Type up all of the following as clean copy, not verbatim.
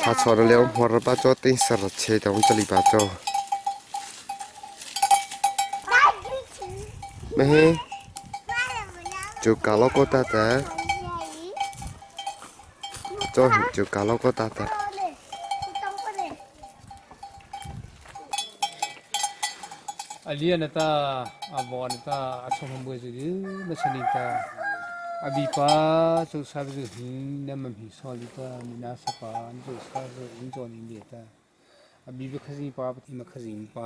Thla chaw leo hmor ba cho ting sar che dong chali ba cho. Me he chu ka lo ko ta ta. Cho chu ka lo ko ta ta. A lian ata a vawn ata a chong bu zu ma chani ta a bi pa chu sa zu hin na ma mi so li ta mi na sa pa an chu sa zu in chon in le ta a bi ba khazing pa pa ti ma khazing pa.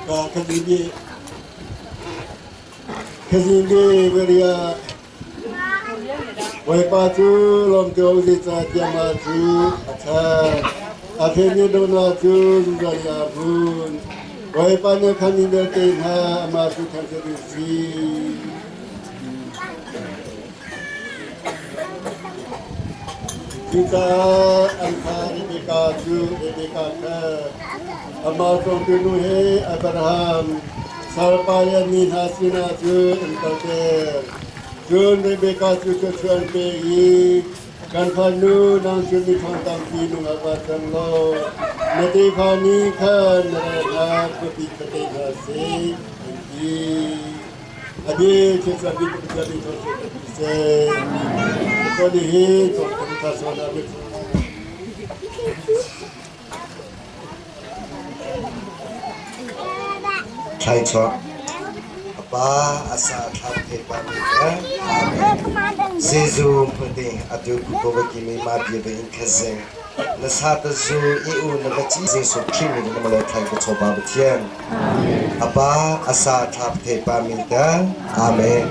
Khazindi Khazindi Maria Bawipa cu lawmtu zeicahtiah mah cu a ṭhat. A femi dawtnak cu zungzal in aa hmun. Bawipa nih khan mi vialte hna amah cu thangṭhat u sih. Cucaah an fa Rebekah cu Rebekah kha amah cawngtu nu he Abraham salpa i a mi hna sinah cun an kalter. Cun Rebekah cu thluachuah an pe i, Kan fanu, nang cu miṭhawng tampi nungak ah cang law, na tefa nih khan na ral hna khuapi kha tei hna seh, an ti. A bia thil bik ka Pathian nih thawng ka ti seh. Pathian nih hin thawng ka tha sawn ah Thlaichuak A pa a sa thlam the pa mi kha Amen. Jesu hmete atu ku ko ki mi ma bia ba in khazeng na sa ta zu i u na va chi Jesu Khrih mi na malo thlai ko chopa Pathian. A pa a sa thlap the pa mi ta Amen.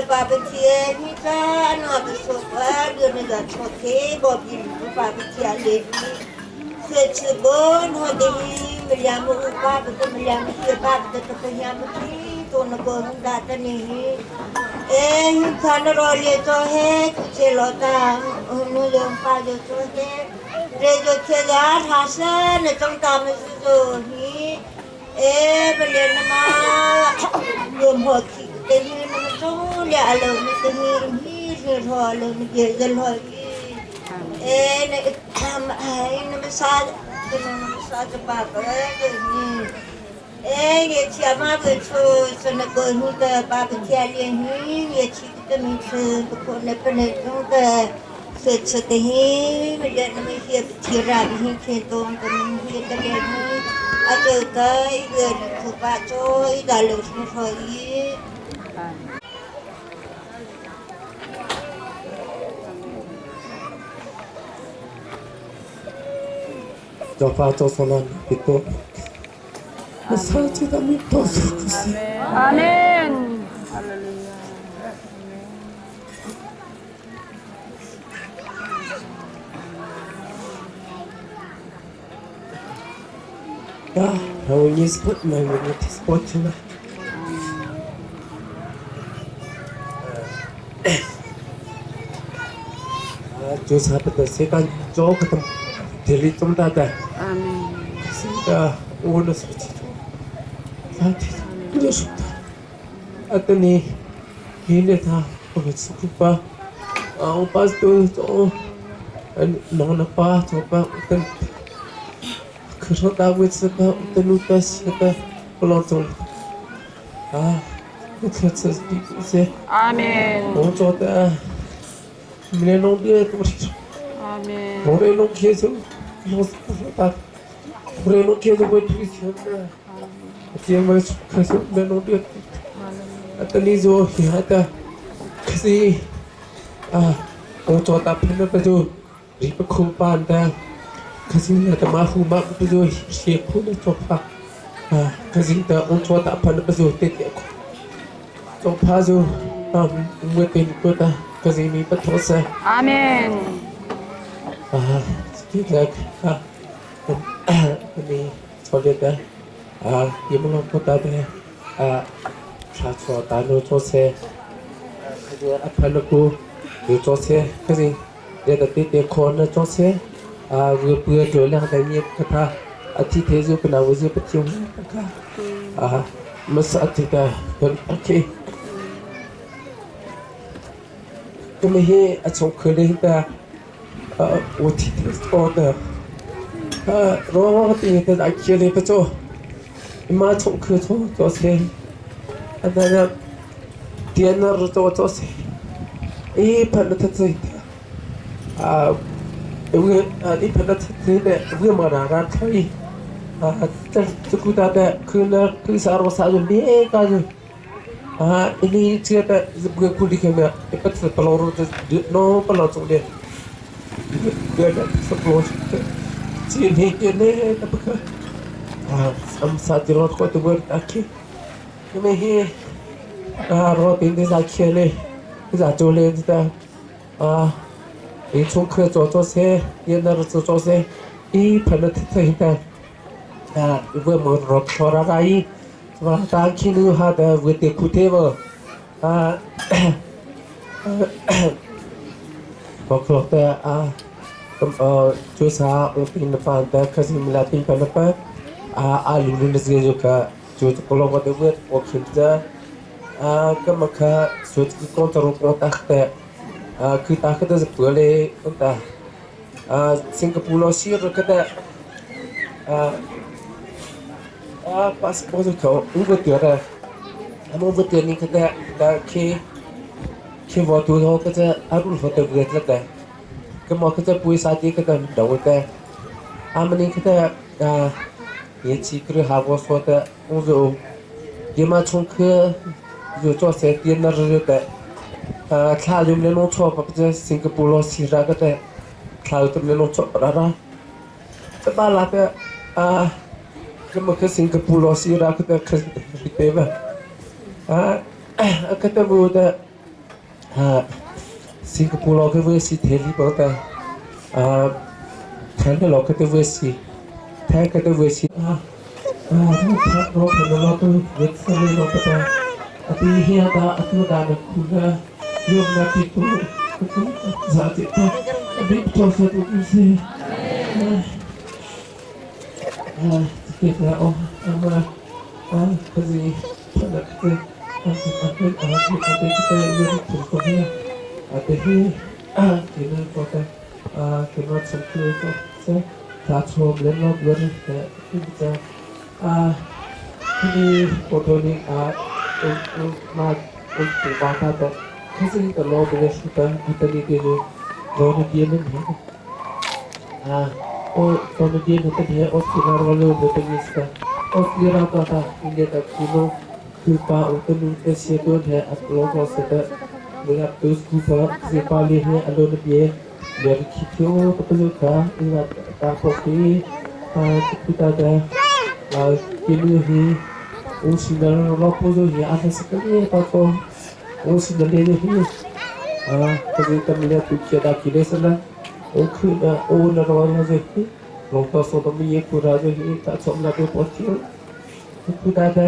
Pa Pathian hi ca na ka sofa dun ga chothe bo bi Pa Pathian le se che bon ho de milyam u pa pa milyam ki pa pa ta yam ki to na ko da ta ni e khan ro le to he che lo ta nu yong pa jo to he re jo che ga tha sa ne tong ta me su jo hi e ba le na ma yom ho ki te hi na to le a lo ni te hi hi re ro lo ni ge ge lo e ne tham ai na ma sa na ma sa pa ka ni e ye chi ma bu chu sa na ko hu ta pa pa chia le hi ye chi te mi chu ko ne pa ne tu ta se che te hi me le na me hi chi ra hi che to ta mi hi ta le hi a che ta i ge ku pa cho i da lo su so yi. Jopa to sonan ito. Masati dami to sukusi. Amen. Ya, na spot na wenye spot na. 就差不多谁敢做个东，这里这么大的，是的，我那手机就，他这个是他，啊，等你，你那他，我们吃苦吧，啊，我把都都，嗯，弄了吧，做吧，等，可说大位置吧，等路到西的，不老走了，啊，我可吃比这， Amen. 我做的，明天弄的东西。 Amen. 올해는 계속 모습보다 올해는 계속 외치셨다. 제발 계속 내놓으려. Atani zo hihata kasi ah o to ta phena pa zo ri pa khu pan ta kasi na ta ma hu ma pa zo she khu na to pa ah kasi ta o to ta phena pa zo te te ko to pa zo ah mwe tin ko ta kasi mi pa tho sa. Amen. 啊，这个啊，你昨天的啊，有没有不打的啊？查错大陆做车，可是阿潘那个有做车，可是那个弟弟可能做车啊，我不要做两个年给他，啊，天天就跟他我就不听那个啊，没事这个跟 OK。咁么些啊，从可能的。我天天说的，罗马的那去的不做，妈从课做做车，啊那个电脑做做车，一碰到他这，啊，我啊一碰到他这的，我嘛那那可以，啊这这个大的可能可啥罗啥就别个就，啊你这个是不可能的，一不是不老罗的，喏不老做的。啊， 这啥我听的饭的，可是你们来听饭的饭，啊啊，鲁鲁的这个就个，就这个老的我我看着，啊，那么看说这个广州广大的，啊，去大的是过来，的，啊，新加坡老师个的，啊啊，巴斯波就口五个点的，他们五个点你看的，那去去我多少个这阿鲁好的个这个。咁我佢就背晒啲佢就唔到嘅，啱啱佢就啊，也去佢下我说的，我就也嘛从去就做些电脑之类的，啊，他就没弄错，不就新加坡老师那个的，他就没弄错，啦啦，这把那个啊，咁么去新加坡老师那个的可是对吧？啊，啊，佢就我的。Singapore lo ke si theli pa ta Thailand lo ke si Thai ke si ro ke lo tu wet sa le lo ta ati hi ta atu da na khu na yom na ti tu za ti ta bi to sa tu si ti ta o ama a kazi ta ke a a a a te te ye tu ko hi a te hi a ti na ko ta a ke ma cham tu ko sa ta chom le lo lo te ti ta a ti ko to ni a u ma u tu ba ta ta kasi ta lo be su ta ta ni ke jo lo ni ti ne a o to ni ti ne te o si na ro lo te ni sta o si ra ta ta inge ta ki no tu pa u te nu te si to ne a lo ko se ta mula tu sku pa si pa li he alo ne bie dari kitio to jo ka ila ta ko ki a tu ta ta a ki nu hi o si na ro po jo hi a sa ka ni pa ko o si na le hi a ka ji ta mila tu kia da ki le sa na o khu na o na ro na jo hi lo ta so ta mi ye ku ra jo hi ta chom na do po ti tu ta ta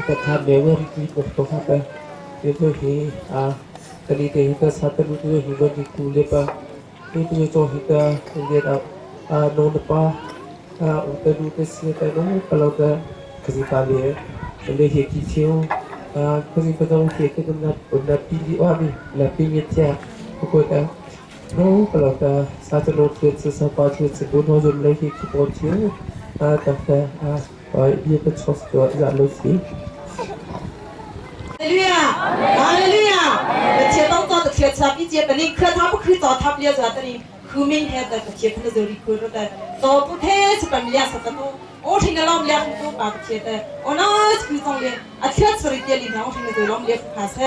ta kha me wa ri ki ko to ha ta te jo hi a tali te hi ta sa ta lu tu hi wa ri ku le pa te tu jo hi ta le da a no na pa a u ta lu te si ta no pa lo ta ka ji pa le le hi ki chiu a ka ji pa dong hi ke na na pi li wa mi la pi ni tia ko ta no pa lo ta sa ta lo te sa pa te se bu no jo le hi ki po chiu a ta ta a pa ye pa chos to za lo si 哈利路亚，哈利路亚。铁当当的铁擦比这的，你可他不可找他不了这的你，后面还的铁可能就里可的，早不太是本了是的多，我听个老了很多把铁的，我那是中的，啊铁吃了点里头，我听个就老了怕噻。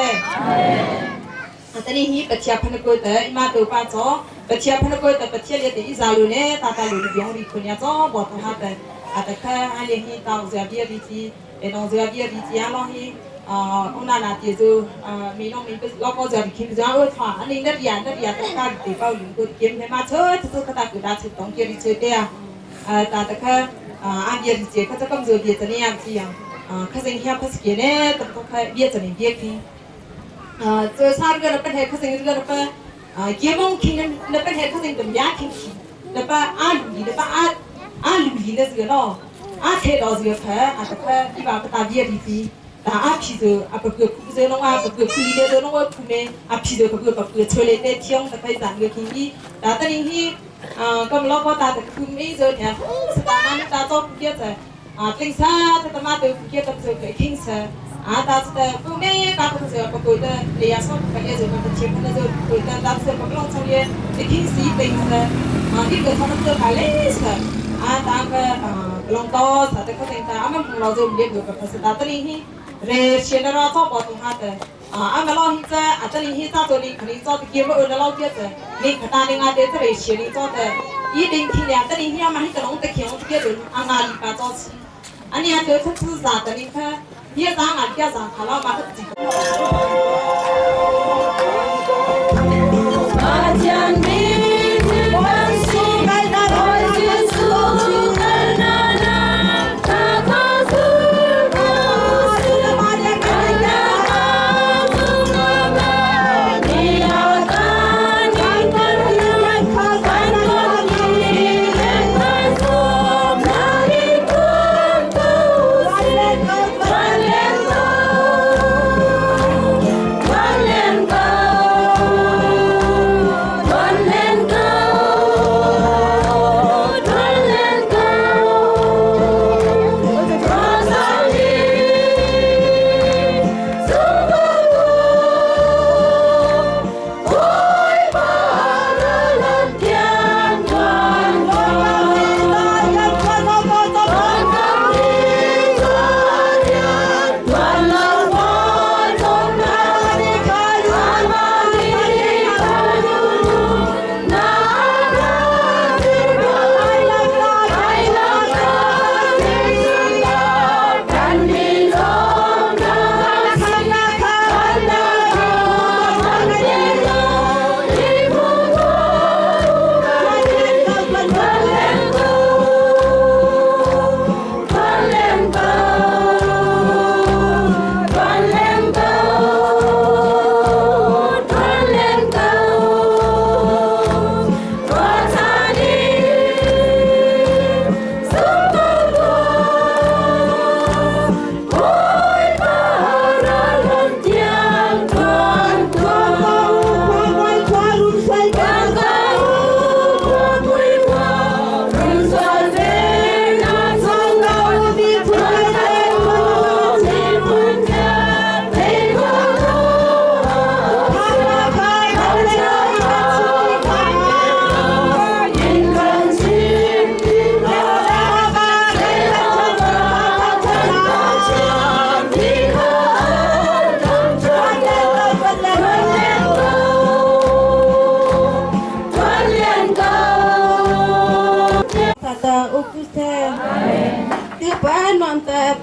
啊，等你你把铁喷的过的，伊妈都把做，把铁喷的过的，把铁里的一下路呢，大大路的用里可呢做，我都哈的，啊，得看阿里去到这边里去，哎，到这边里去啊，老去。啊，我那那点就啊，没弄没不老高在听着我操，啊你那边那边大家地包用过，见他妈车这个大个大车东街里车的啊，啊大的看啊阿边这个这个就别这样子样，啊可是你看不是给呢，都都看别这里别听，啊这啥个那边还可是这个那边啊，结盟听那边还可是怎么样听，那边阿鲁那边阿阿鲁那这个咯，阿菜到这个看阿这个一般不大别的地。打阿皮就阿不个苦就弄阿不个苦一点就弄个苦咩，阿皮就不个不个出来在天的开展个天气，打得你去啊，咁老婆打的苦咩就听，是打嘛打做苦嘅在，啊，顶啥这他妈都苦嘅都做个听啥，啊，打是的苦咩打不就不过的，你也说不个就不切不那就过的，打是不弄出来，你听谁顶啥，啊，你个他们都还累死，啊，打个啊，龙刀啥的可顶啥，俺们老就没个不是打得你去。re chen ra cho bỏ tung hat a a ma lo hi cha a ta ni hi cha to ni khani cho ti ma na lo kia cha ni khata ni nga de ta re chen ni cho ta i ding thi ya ta ni hi ma hi ta long ta khiang kia dun a nga li pa cho chi ani a te kha chu za ta ni kha hi za nga kia za kha la ma kha chi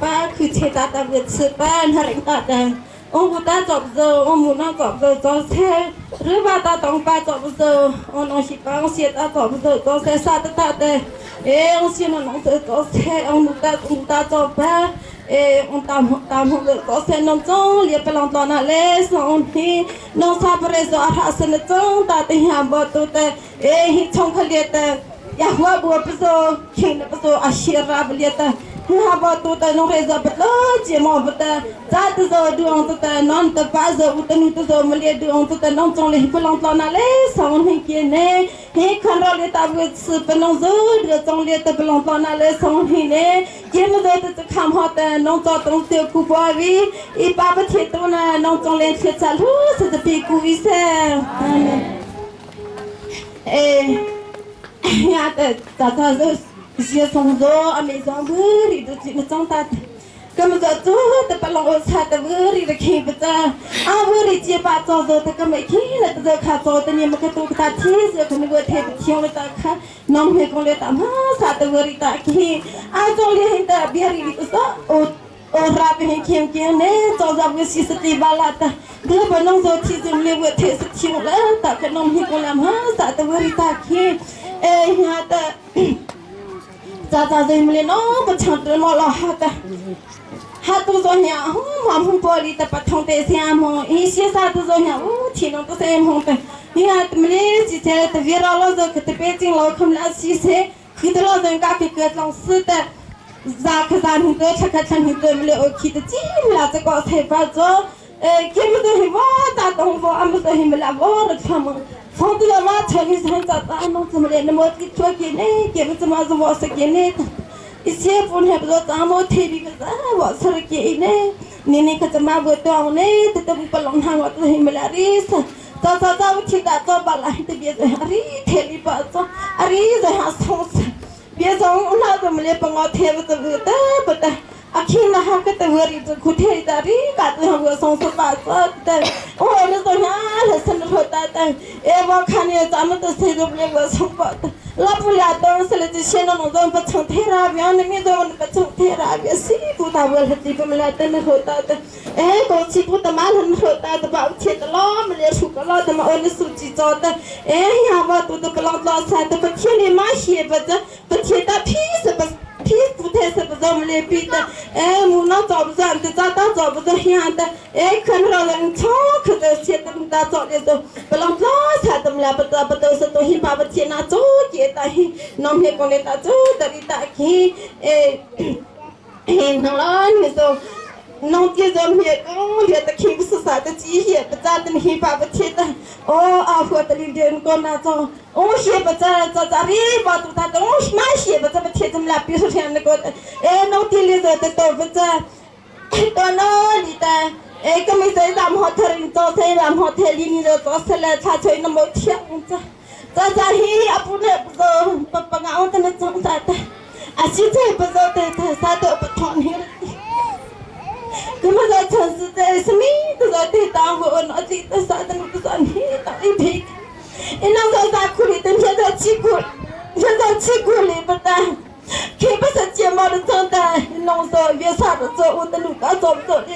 pa คือเชตาตาเวชป้านหริงตาแดงองค์ตาจบเจอองค์มุนาจบเจอจอเซหรือว่าตาตองปาจบเจอองค์ชิปังเสียตาจบเจอจอเซซาตาเตเอองค์เสียนองเจอจอเซองค์ตาองค์ตาจบปาเอองค์ตามตามหงจอเซนองจงเลียไปลองตอนนั้นเลสองที่น้องซาเปรโซอาหาสนจงตาติหามบตุเตเอหิชงขเลียเตยาหัวบัวปโซขิงปโซอาชีราบเลียเต 哈巴多的农黑子不多，睫毛不得，咋子做都昂子的，侬的把子我的侬的做没咧都昂子的，侬种嘞不啷到哪嘞，上很艰难，你看到嘞大不吃不能做，这种嘞的不啷到哪嘞上很难，见不着的这看好的，侬找东西苦不为，一把不贴多呢，侬种嘞贴着路是这屁股一声，哎，呀的，咋咋做？些从做阿没上不里都进了长大的，搿么个做的不让我擦的屋里的看不着，啊屋里结巴早做的搿没看了，这看做的你们可都打天时可能我睇不清了打看，农民工来打嘛啥的屋里打看，啊总里的别里里说哦。哦，那边看见呢，早上我洗是地巴拉的，我不能说提前来我提是听了，打个农民工来嘛啥的屋里打看，哎呀的。咋咋人们那不抢得嘛了哈的，哈都说呀，我们玻璃的不通的三毛，一些啥都说呀，我天拢都三毛的，你看他们嘞，之前特别老老早去的北京老他们那西餐，去的老人家给个老师的，咋可咋很多吃可吃很多，们嘞我去的进了这个菜饭做，哎，他们都是我咋东方，俺们都是没来我的他们。从这个马车里上咋咋弄怎么的，那么给做给呢，给不怎么是我是给呢，一些不呢不说咱们提的个啥，我是给呢，你那个怎么不懂呢？这都不弄他我都没来的是，早早早起大早把来的别人阿里提里把做，阿里人还送死，别从那怎么来帮我提不怎么的不得。阿听那哈个的我里子苦提的里，嘎子我送死把做的，我那说呀，那什么说的的，哎，我看你咱们都谁都不来我送把的，老不了当时了就现在农村不成太那边，那边都不成太那边，谁不打我了，这不来的那好打的，哎，过去不得嘛很好打的，把我贴的老么来出个老的嘛，我那手机找的，哎呀，我都都不老老啥的，不贴你妈写不着，不贴的屁是不。屁股太是不着我们来比的，哎，我那找不着，的找到找不着样的，哎，看到人超可的，写的大早的时候，不让老啥的么不得不都是东西把不贴那做给的，农民工的大做的的大去，哎，哎，那了你说。农地上面工也得看不是啥的机械，不咋的你把不贴的，哦啊，我的里边搞那种，我写不咋咋咋的，把都他东西嘛写不怎么贴怎么了，比如说像那个，哎，农地里头的都不咋，到那里的，哎，根本在咱们好头里早在咱们好头里你就早死了，他吹那么天子，咋咋嘿，也不能不走，不不俺我的那种啥的，啊，现在不走的，他啥都不通了。咁么在城市在什么都在对当我那这个啥的那个啥你当一批，你那个啥苦里等现在吃苦，现在吃苦里不得，可不是睫毛的长大，弄说越啥的做我的路高做不做的，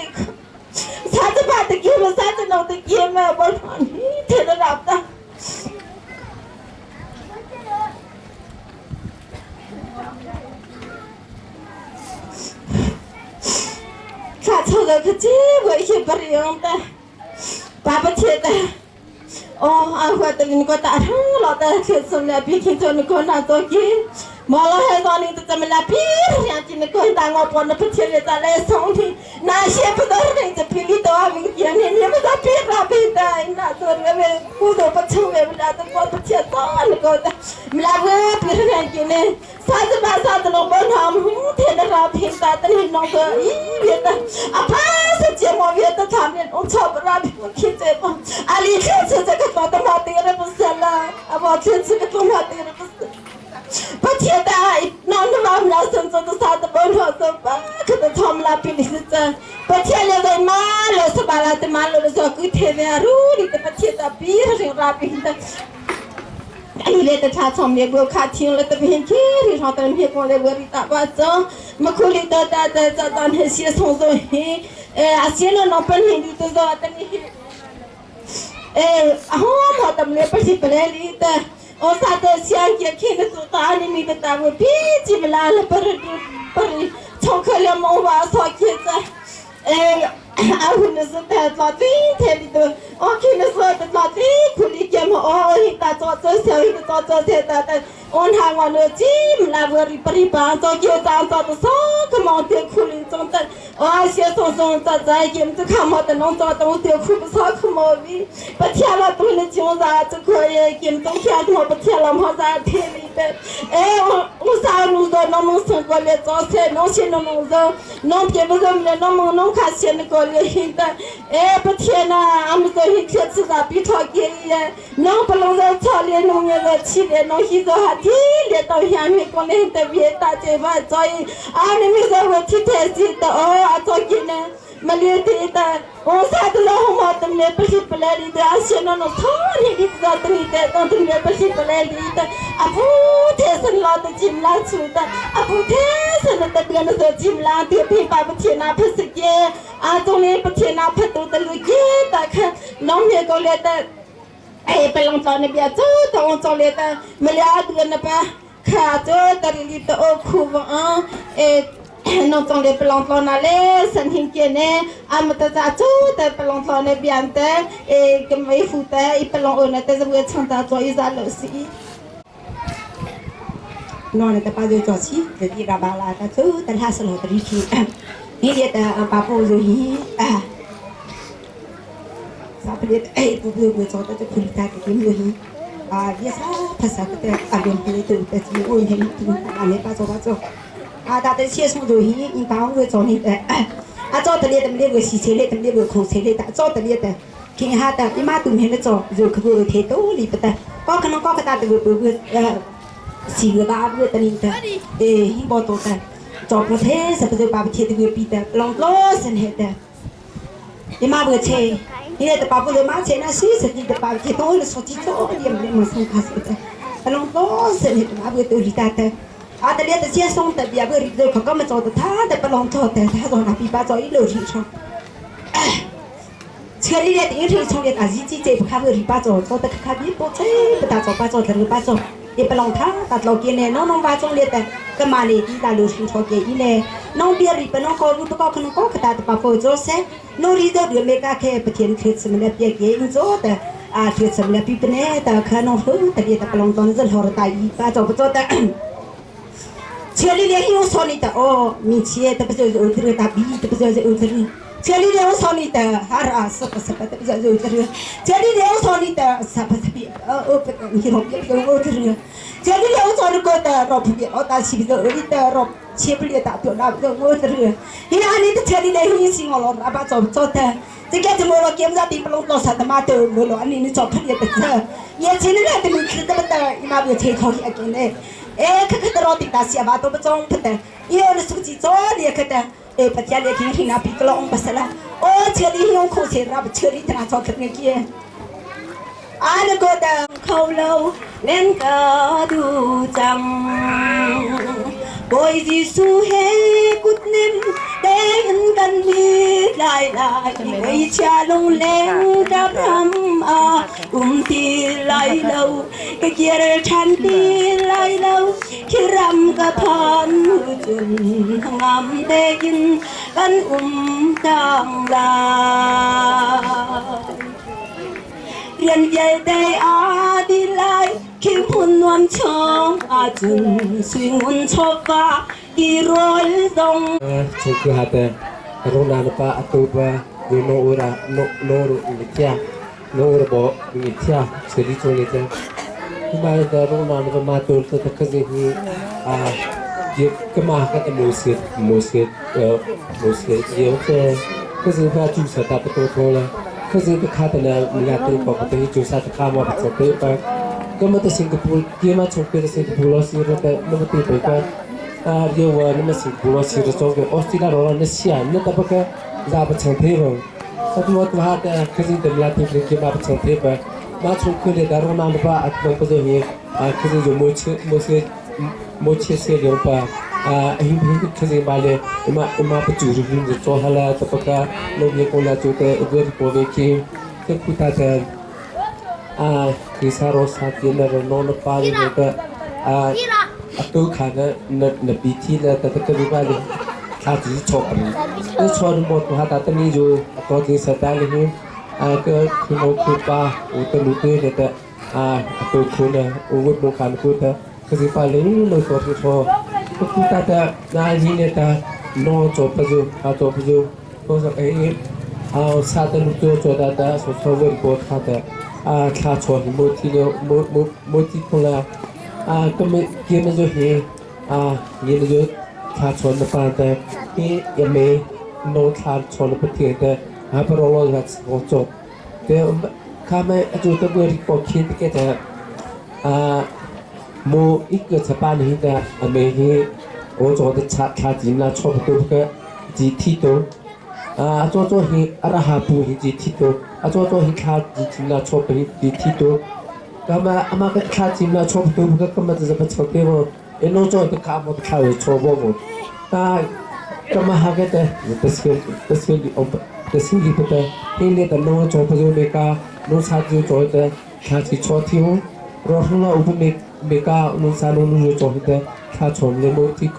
啥子把的给么啥子弄的给么，我你听得了的。卡错了，可这我也不用的，爸爸贴的。哦，阿花的你给我打上老的，可是了，别听着你给我拿走去。毛老汉说你怎么了？别两斤你给我打，我帮你不贴了，再来送你。那些不都是这比你多明天你你们都别打别打，那做那个骨头不成为不了，都我不贴到你给我的，没来我别两斤呢。啥子把啥子弄不好，天的老平打的你弄个一别的，啊怕是节目别的他们弄错不让我听这个，啊你看吃这个做的嘛对了不是了，啊我吃这个做嘛对了不是。不贴的，那那娃们那孙子都啥子不好做吧？可能他们那边的是真，不贴了的嘛，老是把那的嘛，老是说给贴的，如你的不贴的，别人那边的。ani le ta tha chom le bu kha thing le ta hin khi ri ha tan he ko le bu ri ta ba cho ma khu li ta ta ta ta tan he sia song zo hi e a sia no no pan hi tu zo ta ni hi e a ho mo tam le pa si pa le li ta o sa ta sia ke khi na tu ta ni mi ta ta bu pi chi bla le par par chong kha le mo wa so ke cha 哎，阿混的是太早最太里头，我看的是早最苦里干嘛？哦，一大早早小一个早早太大的，我看我那金那个里不里把早就早早的上个忙的苦里中的，我先送送早早眼子看毛的弄早东的苦不少苦毛病，不添了多的穷啥就可以眼中天我不添了毛啥太里的，哎我我啥路上弄弄生过来早菜弄些弄弄肉，弄别不是弄弄弄卡些那个了的，哎不添了，俺们说一天吃啥比他给耶，弄不弄在草里弄那个起来弄西头还天天到下面过来的别大嘴巴所以啊你们说我天天是的哦啊做给呢。မလေးတဲ့တာဩစာတလဟမတမေပရှိပလဲလီဒါရှင်နောသောနေဒီဇတ်နီတဲ့တော့တမေပရှိပလဲလီတာအဖူတဲ့ဆန်လာတဂျင်လာချူတာအဖူတဲ့ဆန်တပြန်စဂျင်လာတေဖိပါပချေနာဖစကေအာတုံလေးပချေနာဖတူတလူကေတာခน้องเมียก็เลยแต่เอไปลองตอนในเบียร์จู้ตองจองเลยแต่เมื่อเดือนนะปะขาจู้ตะลิตโอคูวะเอ น้องจงเลยไปลองตอนนั่นเลยสันหิงเกเนอามาตาจูแต่ไปลองตอนในเบียนแต่เอก็ไม่ฟูแต่อีไปลองเออแต่จะเวชงตาตัวอีซาเลสี นอนแต่ปาโจจอชีเดี๋ยวราบาลาตาจูแต่ถ้าสโลตรีชีนี่เดียแต่ปาโปโจฮีอ่าซาเปลียเอ้ปุบปุบจอแต่จะคุยตากับยิ้มโจฮีอ่าเยซ่าภาษาแต่อารมณ์เป็นตัวแต่ที่โอ้ยเห็นตัวอันนี้ปาโจปาโจ啊，大的先送就去，你把我做你的，啊，做得了的，没个洗车的，没个空车的，做得了的，看下的，你妈都没得做，就可不太多里不得，搞可能搞个大的不不呃，洗个把不得你的，哎，很多多的，做不太是不是把不贴的个比的，老老是那的，你妈不车，你那的把不是妈车那洗是你的把贴多了手机做也没没送卡是的，老老是那的把不都里大的。啊，得了，得先送的，别个里头可可么做的，他的不弄做的，他说那比巴做一楼去唱。车里的一头从的，但是姐姐不看个里巴做，做的可可比不车不打做巴做的巴做，也不弄他，打老给呢，弄弄巴做的，干嘛呢？你打楼去唱给伊呢，弄别里不弄高路不高可能高可打的把佛做噻，弄里头就没个开不天开什么了，别给你做的，啊，开什么了，比不呢，打可弄好，特别的不弄当是好的大衣，巴做不做的。车里连用说你的哦，米钱的不就是欧洲的比的不就是欧洲的，车里连我说你的哈啊是不是不的不就是欧洲的，车里连我说你的啥不是比哦哦不你老别别欧洲的，车里连我说你个的老别老大西的欧里的老切不了大表那不欧洲的，你阿你的车里连用心我老阿爸做做的，这个怎么了？给不着地不弄老啥的嘛都没了，你你做不了的这，年轻人来的没吃的不得，你妈不车靠一个呢。哎，可可的老顶大些吧，都不中不得，有的手机早点可得，哎，不家里听听那比个老不是了，哦，车里用空车，那不车里他早可那个，啊那个的口楼连个都脏，bồi gì su he cút nem để in kan mi lại lại người cha lông lên cam hâm à ti lại lâu cái kia chan ti lại lâu khi ram ka phan chun ngam te in kan tang la เรียนใหญ่ได้อาดีไลคิมหุ่นนวมชองอาจุนสุยงุนชอบฟ้าตีรอยตรง chung ku hate rona na pa atu pa ni no ura no no ru ni tia no ura bo ni tia seli chung ni tia kuma da rona na pa ma tu ta ta kazi hi a ye kama ka ta mo se mo se mo se ye te kazi pa chu sa ta pa to tho la kazi ta kha ta na ni ga te pa pa te chu sa ta kha ma pa te pa kama ta Singapore ke ma chung pe Singapore lo si ro ta no te pa ka a ye wa na ma Singapore si ro so ke Australia ro na sia na ta pa ka za pa chang the ba sa tu tu ha ta kazi ta la te ke ma pa chang the pa ma chung ke le da ro na pa at pa zo hi 可是就没切没切没切切两把啊hin hin可是มาเลยมามาปจูรุนจะโจฮาลาตะปะกาโลเมียโกลาจูเตอุเวรโปเวคีเทคุตาเต啊คือซาโรซาเตียนรโนนปาเลยก็อ่าตัวขานะนนปีที่นะแต่ตะกะบาเลย他只是错不，你错的么？他打的你就到底是打的呢？啊，个คือโนคือปาอุตลุเตเนี่ยแต่อ่าตัวคุณนะอุวุโมคันกูแต่คือปาเลยโนตัวที่ชอก็คือตาแต่นาจีเนี่ยแต่โนจบปะจูอาจบปะจูก็สักเอเอาซาตะลุตัวจดาตาสดเวรโกคาแต่อ่าคาชอหิโมทีเลโมโมโมทีคงละอ่าก็ไม่เกี่ยมจะเฮอ่าเยี่ยมจะคาชอนปาแต่ที่ยังไม่โนคาชอนปะเทียแต่หาปรโลกัสโอจบแต่ข้าไม่จูตะเบอร์ปกคิดแกแต่อ่าโมอีกเกิดสปานหิแต่อเมฮิโอจอดชาชาจีนละชอบตัวก็จีที่ตัว啊，做做去阿拉哈布去จีที่ตัว啊做做去卡จีจีละชอบไปจีที่ตัวก็มาอามาก็卡จีละชอบตัวก็ก็มาจะไปชอบเดียวเอ็นโนจอดข้ามหมดข้าวชอบหมดตาก็มาหากันแต่ตะเสียตะเสียดีอตะเสียดีไปแต่ที่เนี่ยแต่โนจอดไปดูเมกาโนชาจูจอดแต่ชาจีชอบที่รอทั้งเราอุปเมเมกาโนชาโนนูจอดแต่ชาชมเลโมที่โค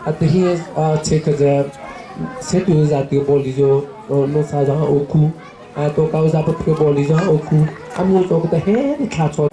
อัตฮีอ่าเช็คจะเซตูซาติบอลิโจโนซาจางโอคูอ่าตัวเกาซาปะเทบอลิจางโอคูอามีจอดแต่เฮ้ชาชอ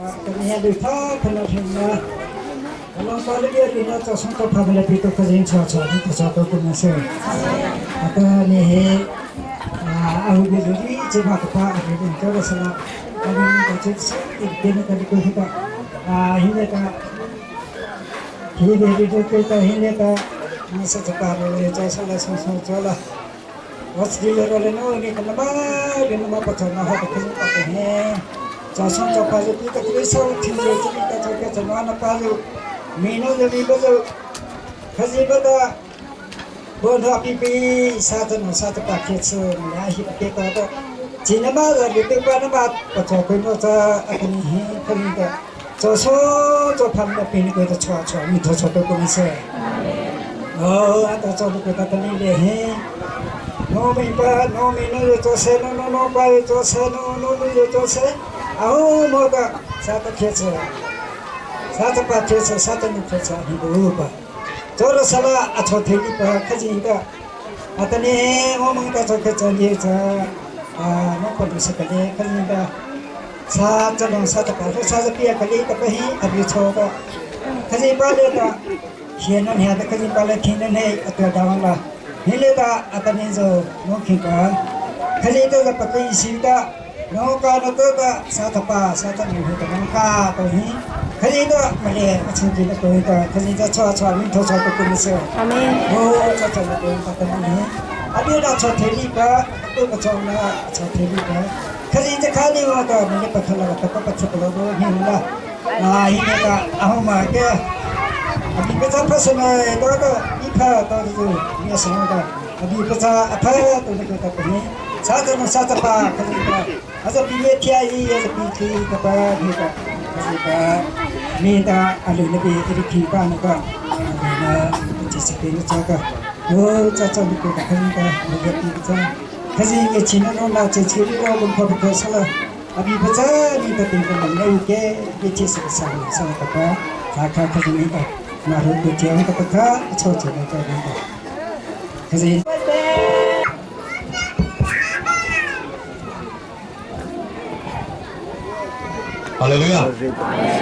哈利路亚，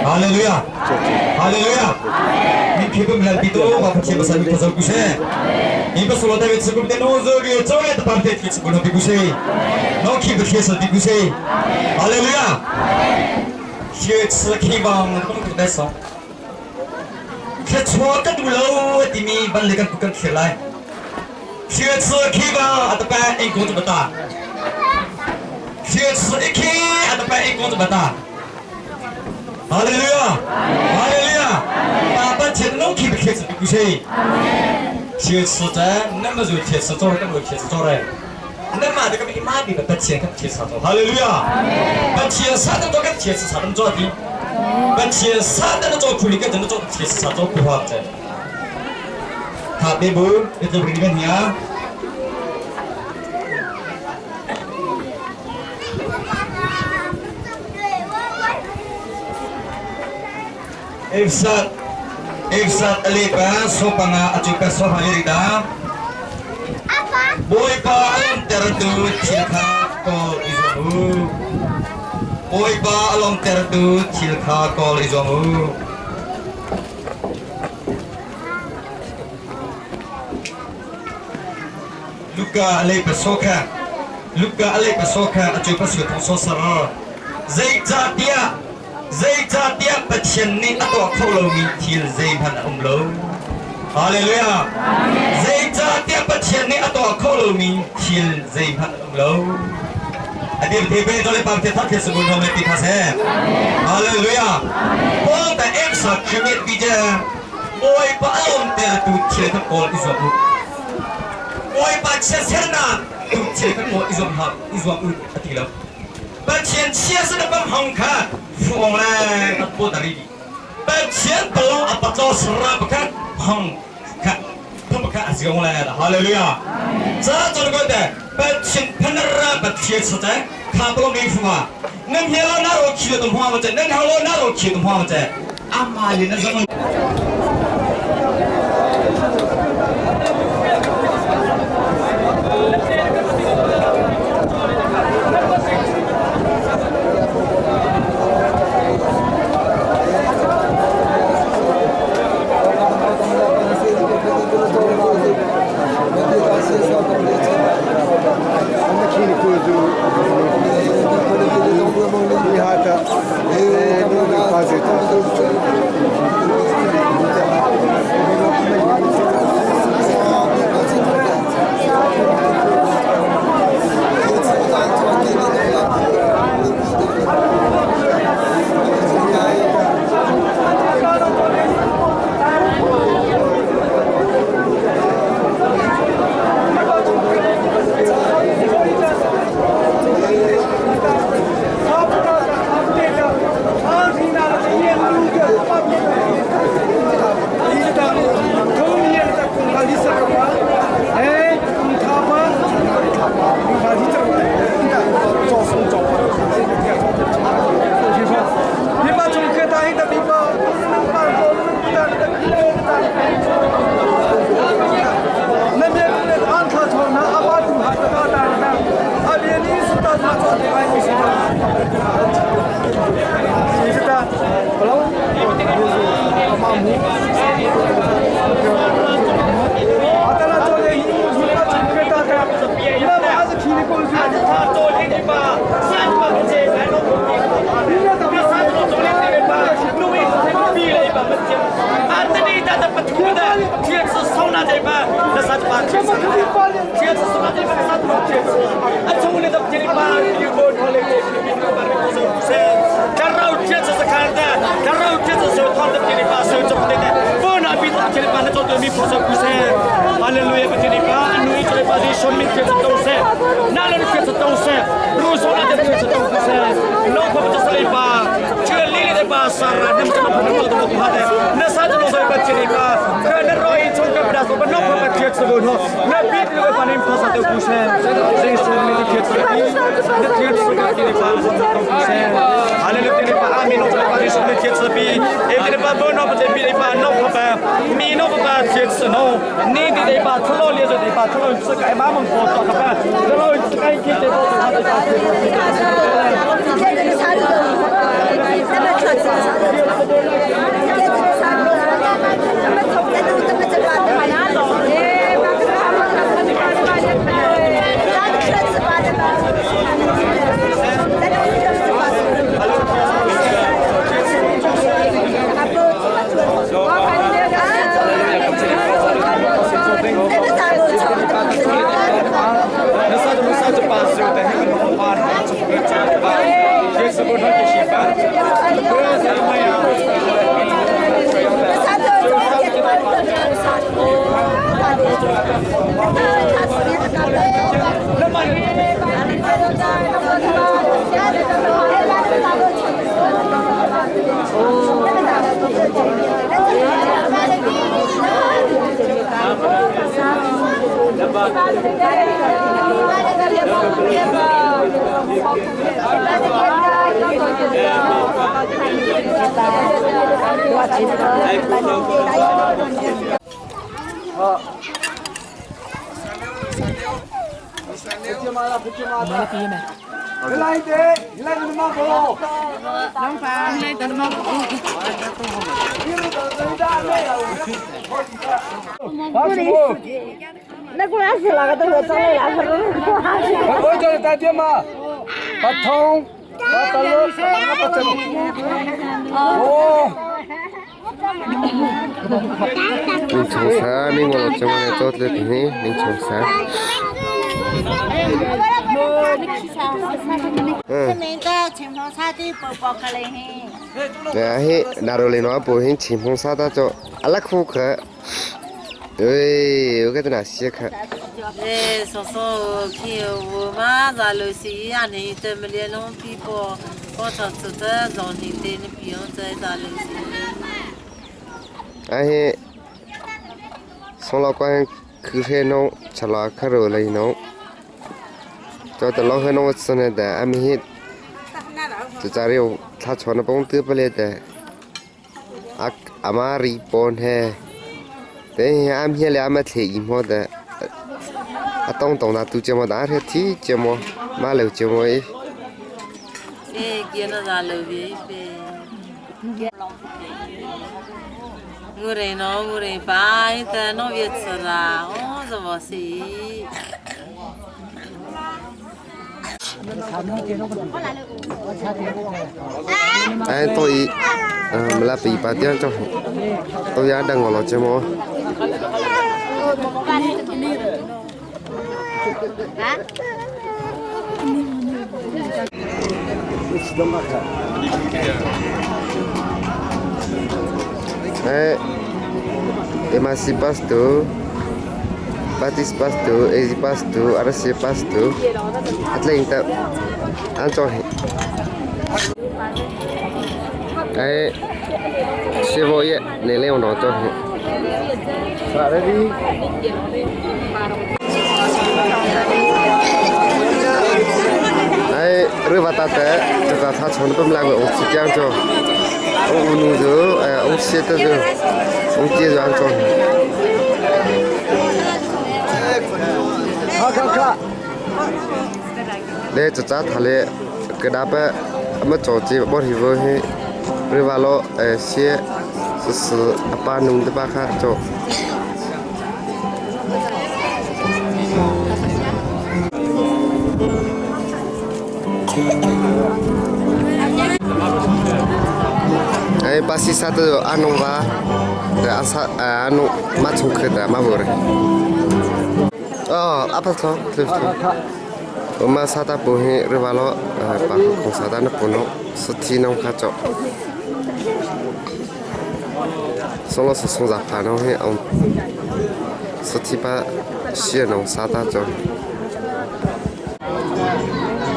哈利路亚，哈利路亚。你皮肤来比多，我不切不啥，你不做故事。你不说了，但是吃过的侬做的做的把的吃过了比故事，侬皮肤贴是比故事。哈利路亚。学吃开房东东来说，吃错个多喽，地面把那个不跟起来。学吃开房阿得办一工怎么打？学吃一开阿得办一工怎么打？哈利路亚，哈利路亚！爸爸钱拢去不开始不是？学吃在那么就铁吃做了，那么铁吃做嘞。那么这个一马里的把钱跟铁吃做，哈利路亚！把钱啥都做跟铁吃啥都做的。Pathian sa ta na chaw khuli ka na chaw thil sa chaw khu ha che. Tha be bu ito bring ben hiya. Efsat Efsat alepa so panga achuka so ha da. Bawipa a lawmtertu thil kha kawl i zuam u. Bawipa a lawmtertu thil kha kawl i zuam u. Luka a lei paso kha Luka a lei paso kha a cu pasu thong so sar. Zeicahtiah Zeicahtiah Pathian nih a tuah kho lomi thil zeihmanh a um lo. Hallelujah. Zeicahtiah Pathian nih a tuah kho lomi thil zeihmanh a um lo. A dir the pe tole pam the that the subun hom ti kha se. Hallelujah. Paul ta em sa khemit bi je Bawipa a lawm ter tu thil ka kawl i zuam u. Bawipa chia sernak tu thil ka kawl i zuam ha i zuam u a ti lo. Pathian chia sa na bang hong kha fuong le a po dari Pathian palong a patlo sara pakhat hong kha thum pakhat a siong le hallelujah cha chon ko te Pathian phanara Pathian sa te kha palong mi fuwa nan hiala na ro khi tum hwa ma che nan halo na ro khi tum hwa ma che ama le na zong Ning chung sa ning wala chung ne chot le ni ning chung sa. Hi naro le no po hin chim hong sa ta cho ala khu kha ơi cái nào xia kha 哎，说说去我妈在楼西呀，你怎么连弄皮包，我操，这这让你的你不用再在楼西。 ai xong lo quan cứ thế nó chả lo khá rồi lấy nó cho tao lo hơn nó xong này để anh hết cho cha riu thà cho nó bông tư bê để amari bon he thế anh hiện là anh thì im ho để tông tông là tu chơi mà đã thế thì chơi mà mà liều chơi mà ấy 哎，见了在楼边呗。我人喏，我人爸，你在那边吃啦，我怎么是？ ai tôi mà là bị bà tiên cho tôi ra đang ngồi lo chơi mà Eh, emasi pasto, patis pasto, ezi pasto, arasi pasto, atlein ta, ancho he. Eh, sevo ye, nele ono cho he. Ai, rư bà ta té, cho ta tha chọn bấm lại với ông chỉ giang cho. Ông unu rồi, ông xe tới rồi, ông chia rồi ăn cho. Đây cho cha thà lệ cái đáp ấy, mà cho chị bỏ thì vô he, rư bà lo, xe, sự apa nung tới ba khá cho. Ai pasti satu anu ba, asa anu macam kereta ma boleh. Oh, apa tu? Terus tu. Oma sata bohe rewalo pa kong sata na puno sati nong kacho. Solo so song za pa no he on sati pa xie nong sata cho.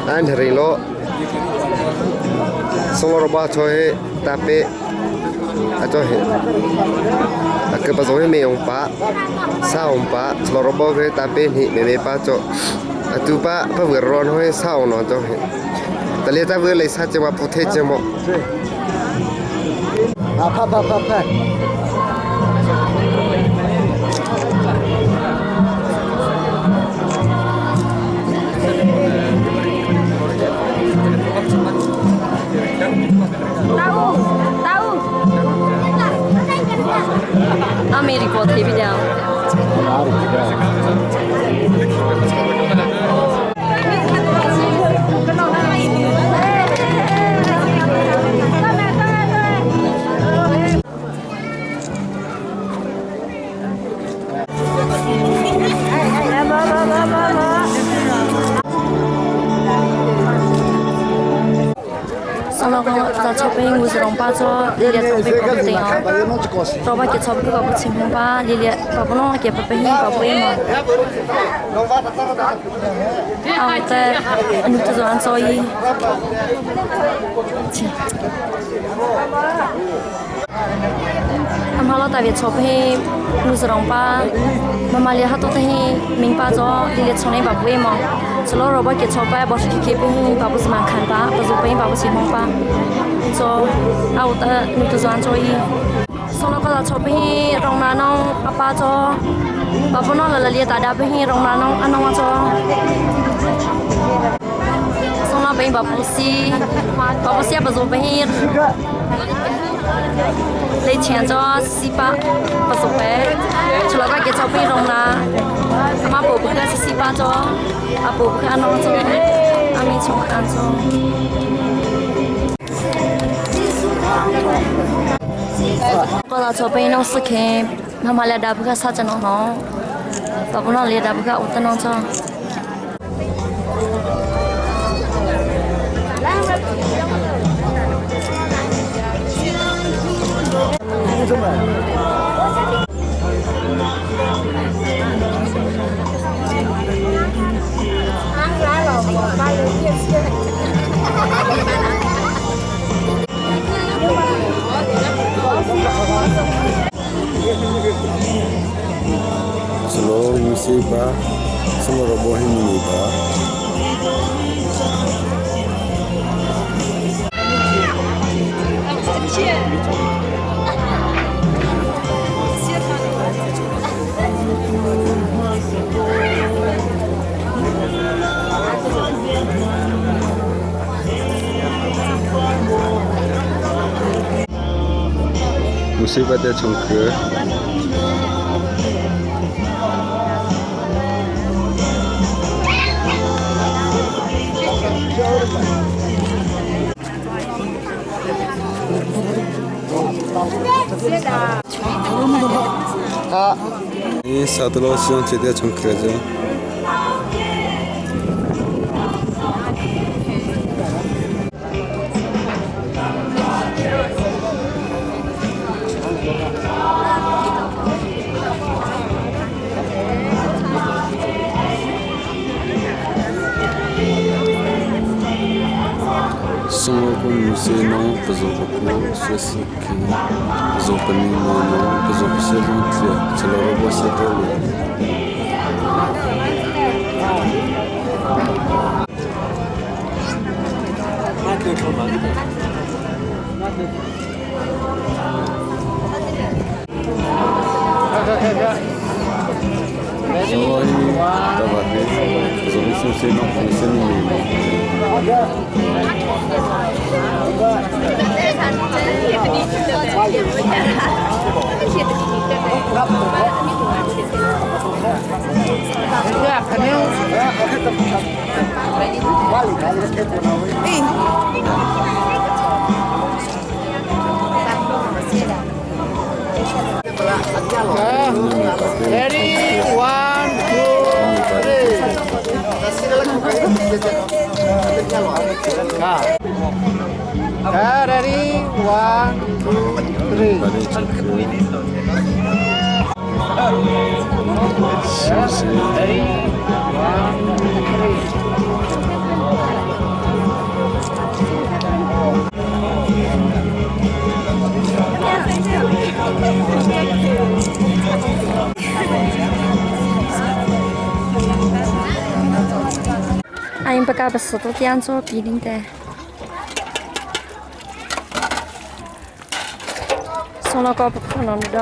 An hari lo solo roba cho he tape acho he. Ke pa zo he me ong pa sa ong pa solo roba he tape ni me me pa cho. Tu pa pa vừa ron thôi sao nó cho he. Ta le ta vừa lấy sa cho mà phụ thế cho mà. À, pa pa pa pa. Amerika TV Solo ko cho pe ngu zong pa cho li le cho pe ko te to ba ke cho pe ko chim hong pa li le pa bo no ke pa pe hi pa bo ma a te anu te zo an cho yi am ha lo ta ve cho pe ngu zong pa mama le ha to te hi ming pa cho li le cho ne ba bo ma solo ro ba ke cho pa bo shi ke pe hi pa bo ma khan pa pa zo pe pa bo chim hong pa cho au ta nu te zo an cho yi solo ko la cho pe hi rong na nong apa cho ba bo no la la le ta da pe hi rong na nong anong cho solo pe ba bo si ba bo si ba zo pe hi lấy钱cho西巴不做呗，除了个给钞票用啦，阿妈婆婆个是西巴做，阿婆婆阿儂做，阿咪从看做。个啦做呗，弄事情，妈妈来打不个啥子弄弄，爸爸那来打不个我等弄做。 Selo ngisi ba selo robo hini ba. Musibah dia congke. Ini satu lo siang jadi congke aja. Song ko nu se no pazo ko se se ki pazo pa ni mo no pazo pa se lo tle chalo ro bo se to lo. So hi ta ba he pazo ni se no se ni ni mo. Ready, 1, 2, 3. Ready, 1, 2, 3. Ready, 1, 2, 3. 阿因不加不是都这样做比例的。送了个不可能的。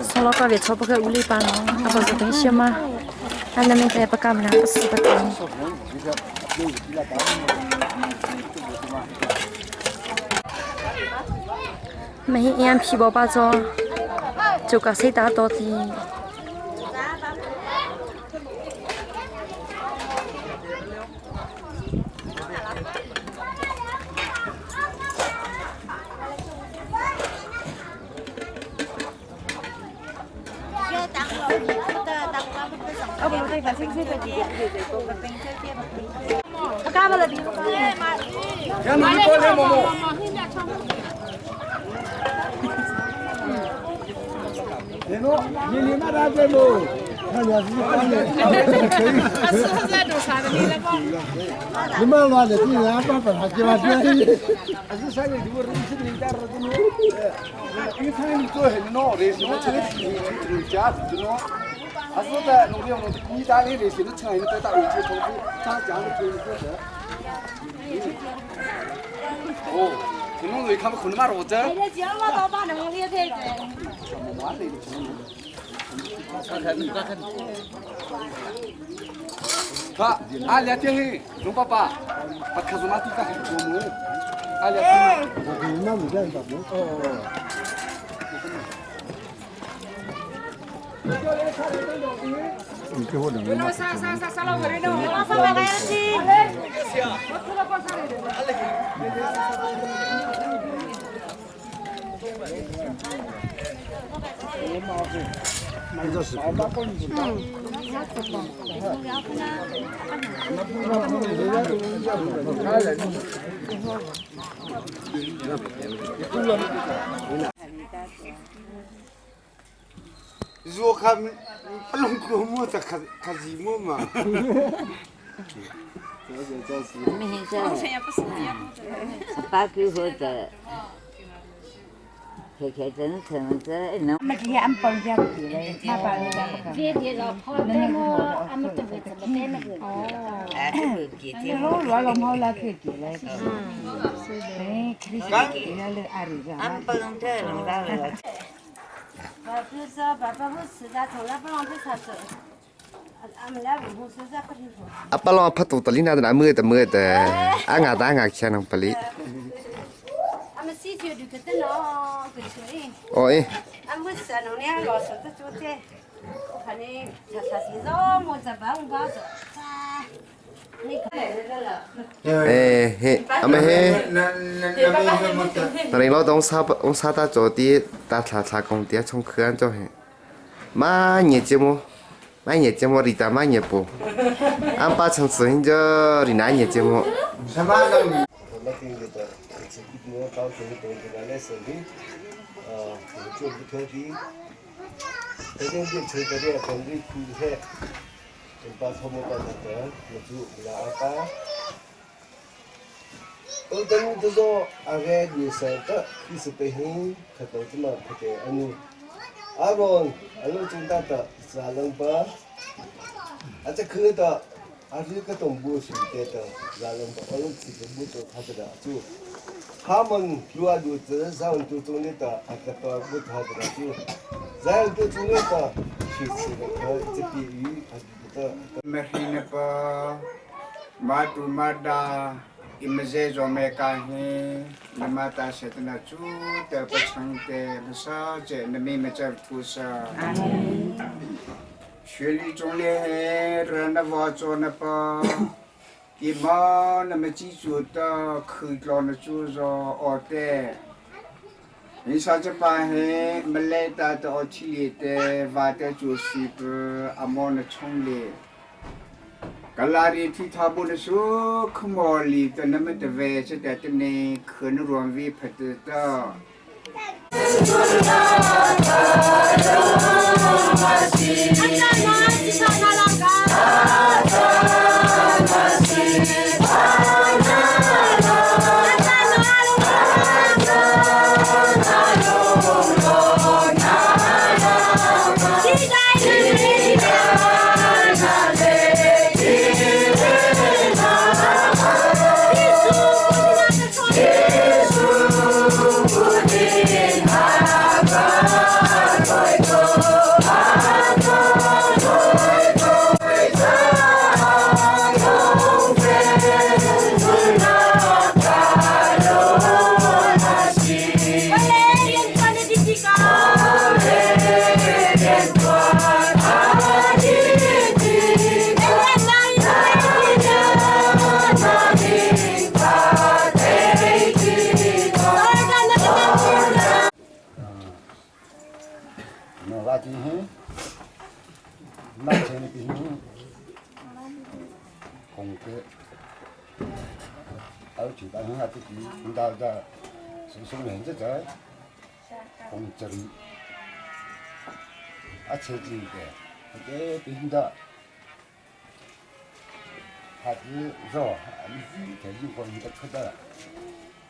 送了个别错不去屋里办了，阿不是东西吗？俺那边在不干了，不是不干。没眼皮包把做，就个谁打到的。Apalong phatu talina na mue ta mue ta anga ta anga kya nang pali oi eh he ame he taring lo dong sa ong sa ta cho ti ta thla thla kong tia chong khuan cho he ma nye che mo ma nye che mo ri ta ma nye po am pa chang si hin jo ri na nye che mo kong ke au chi ba ha ti ti da da sung sung hen cha kong chari a che ji ke ke pin da 他的肉，你在有关的可得，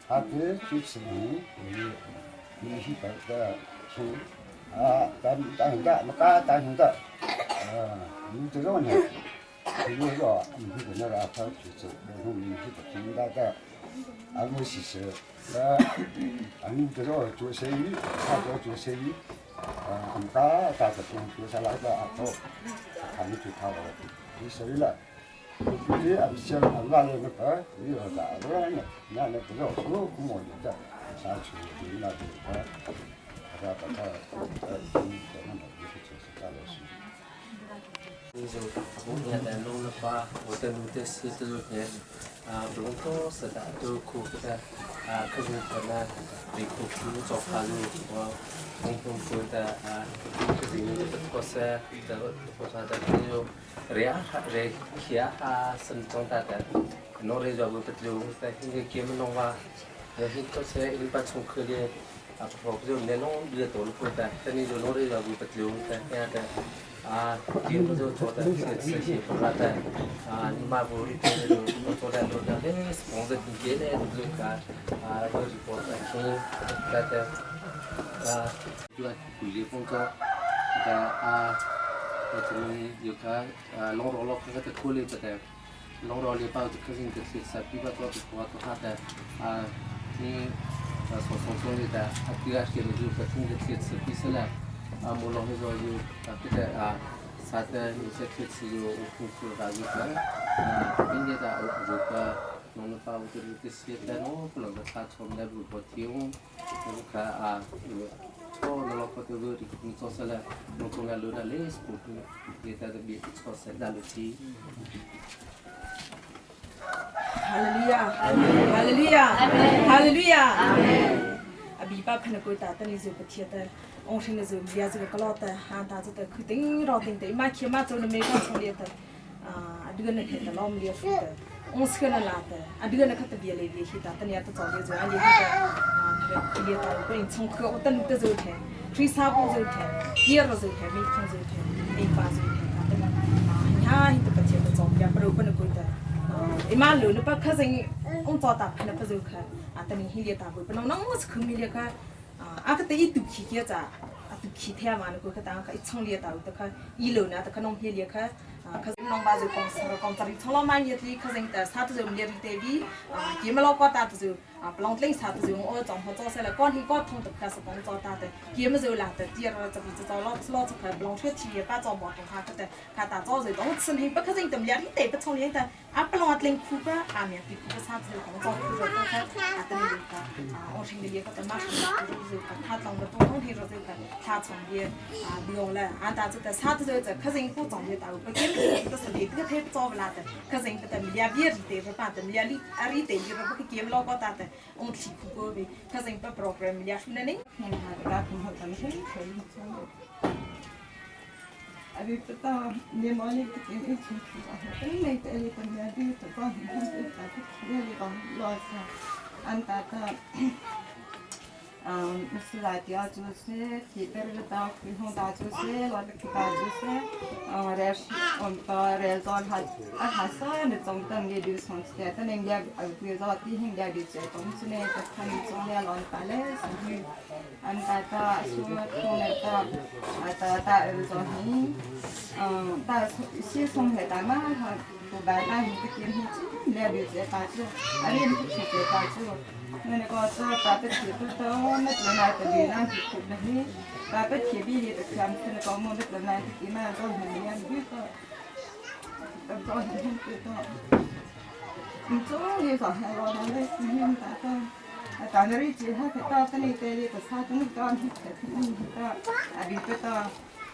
他的就是你你你是的的出啊，咱咱的没干咱的，啊，你这种呢，比如说你是那个他就是我们是听大的，俺们是是那俺们这种做生意，他做做生意，啊，俺们大大的公司下来的阿头，他们就他了，你谁了？ Hallelujah. Hallelujah. Hallelujah. Abi pa phana ko ta tani zu pathia ta ong hring zu bia zu ka lo ta han ta zu ta khu ting ro ting te ma khia ma chu na me ka chong le ta a du na the ta lom le fu ta ong ske na la ta a du na kha ta bia le bi hi ta tani ta chaw le zu a le hi ta a le ta ko in chong kho ta nu ta zu the tri sa ko zu the kia ro zu the mi khong zu the ei pa zu the ta ta ha hi ta pathia ta chaw ya pro pa na ko ta ima lu na pa kha sing ong chaw ta phana pa zu kha a ta ni hi le ta bu pa nong nong s khu mi le kha a ka te i tu khi kia cha a tu khi the ma na ko kha ta kha i chong le ta ta kha i lu na ta kha nong he le kha kha nong ba zu kong sa kong chari chong lo ma ni li kha sing ta sa tu zu le ri te bi ki ma lo ko ta tu zu plong tling sa tu zu o chong ho chaw se la kon hi ko thong ta kha sa kong chaw ta te ki ma zu la ta ti ra cha bi chaw lo lo cha kha plong thwe thi pa chaw mo tong kha ka te kha ta chaw zu dong chen hi pa kha sing tam le ri te pa chong le ta a plong tling khu pa a mya pi khu pa sa tu kong chaw khu ro ta kha a ta ni ka a o thing le ka ta ma zu ka tha tong da tong hi ro zu ka tha chong ye a biong la a ta chu ta sa tu zu kha sing khu chong ye ta pa ke mi ta sa le ka the chaw la ta kha sing ta mi ya bi ri te pa ta mi ya li a ri te ri pa ke lo ko ta ta ong thi khu ko be kha sing pa program mi ya shu na ne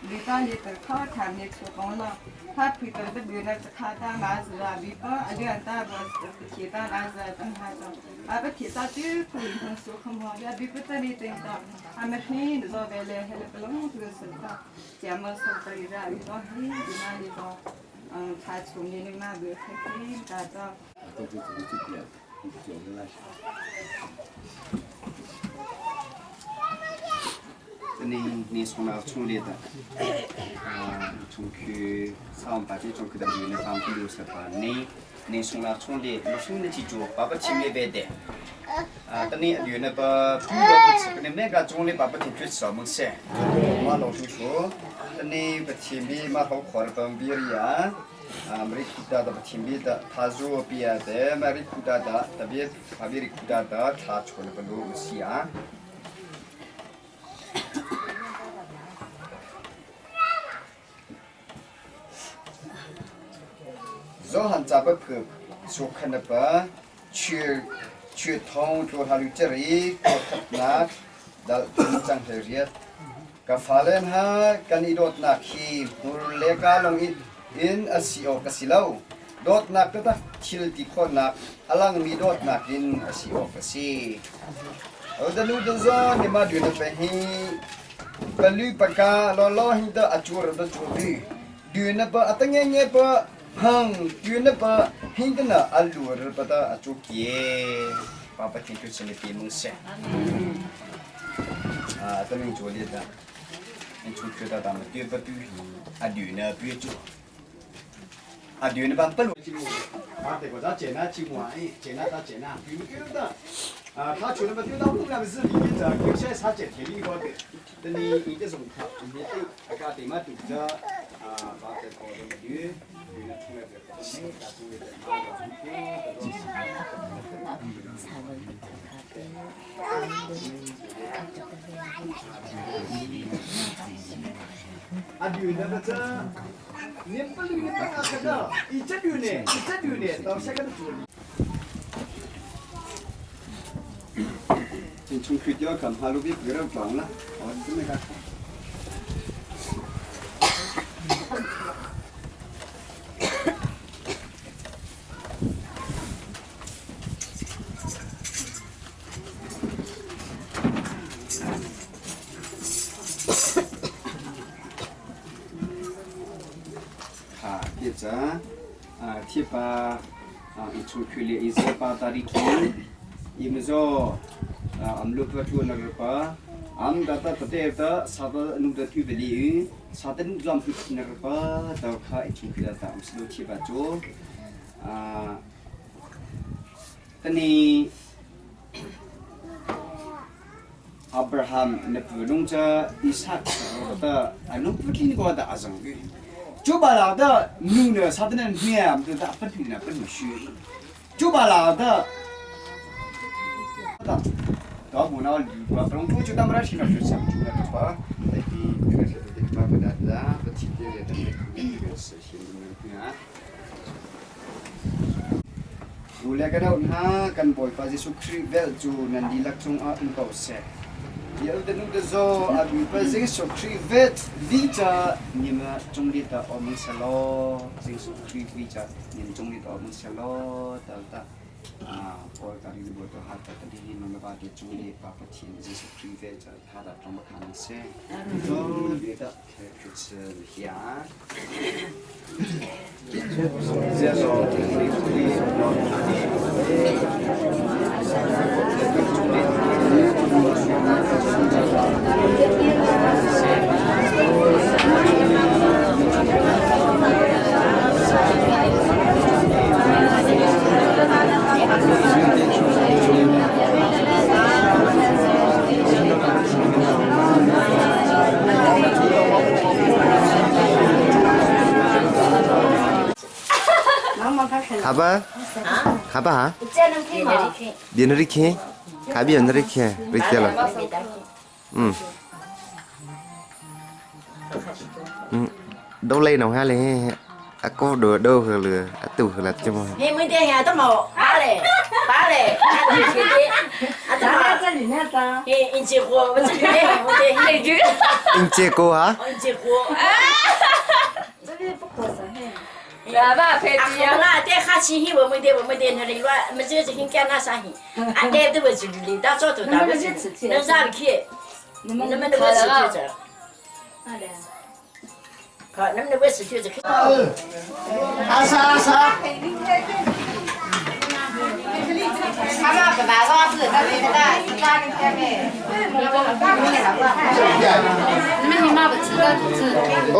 里巴里的考察没出工了，他推的的比那是卡达马子啊，里巴阿两大不是提达马子等他着，阿不提达就不能说很好，也比不得里等到，阿们很早回来，还来不拢这个事的，咱们说的一个里头很哪里头，嗯，他出面的嘛不很大着。 你从那处理的，啊，从去上班的从去到原来上班六十八，你你从那处理，我从那去做，爸爸前面别的，啊，等你原来把不要不吃，你每个种的爸爸挺去吃么些，我老师说，等你把前面嘛好看的当别人啊。 Amrita da thimbi da thazu pia de mari kuda da tabi abiri kuda da tha chol balu sia Zohan cha ba phu su khan pa chu chu thong chu halu cheri ko khat na dal chang he riat ka falen ha kan i dot na khi hur le ka long in in a si awk a si lo. Dawtnak taktak thil ti khawhnak a langmi dawtnak in a si awk a si. Odanu da zo ni ma du na pe hi palu paka lo lo hin da achur da chu du du na pa atange nge pa hang du na pa hin da na alu ra pa da achu kie pa pa tin tu chile pi mung se a ta ming chu li da in chu chu da da ma tu pa tu hi a du na pu chu 啊，对，那把不啊，对，我咋捡那金碗，捡那咋捡那，有没的？啊，他去那么丢到五两是里面的，有些他捡田里高的，等你你这种他，你对，那个对嘛对着，啊，把这个那么丢，丢了出来的，那出来的，啊，对，那个这。你不留你不干个，一直留呢，一直留呢，到下个做。 进从去掉看哈路边别人装了，哦，这么个。 啊，别着，啊，贴吧，啊，一出去了，一十八大里去，一么着，啊，俺们六个住那个吧，俺们大大大的啥子弄得特别厉害，啥子弄咱们那个吧，到卡一出去了，咱们是都贴吧做，啊，等你。 Abraham na pulung cha Isaac ta anu putin ko da azang gi 就把老的女呢，啥的那面就打不停的不能学，就把老的，的，到不那里吧，不用就当不了去了，就想出来的吧，那个这个是的，把不得的，不提的的，这个是新的啊。 Ule ka daw na kan boy pa Jesu Christ vel chu nan di lak chung a um ko se. Yel de nu de zo a bi pa Jesu Christ vet vi cha ni ma chung li ta om sa lo Jesu Christ vi cha ni chung li ta om sa lo ta ta a por ta ri bo to ha ta ta di no ma ba de chung li pa pa tin Jesu Christ vet cha ha da trong ma khan se. Zo li ta ke ke che ya. 가봐. 가봐. 며느리 키. 가비 며느리 키. 이렇게 Ừ. Ừ. Đâu lấy nào ha lệ. À cô đồ đâu hả lừa. À tù hả là cho mà. 你们这下都冇打嘞。爸嘞，啊，咱这里面的，哎，结果我这里面我这那句，结果啊？结果，这里不可生嘿。来吧，佩蒂啊！那点哈气气，我们点我们点那里乱，没这这很干那啥去，啊，点都不是领导做头大不是，能啥不去？你们都不是去这。好，能不能维持就是？阿莎阿莎。他们不拿老子，他们那是哪里干的？你们你妈不吃的肚子？哦。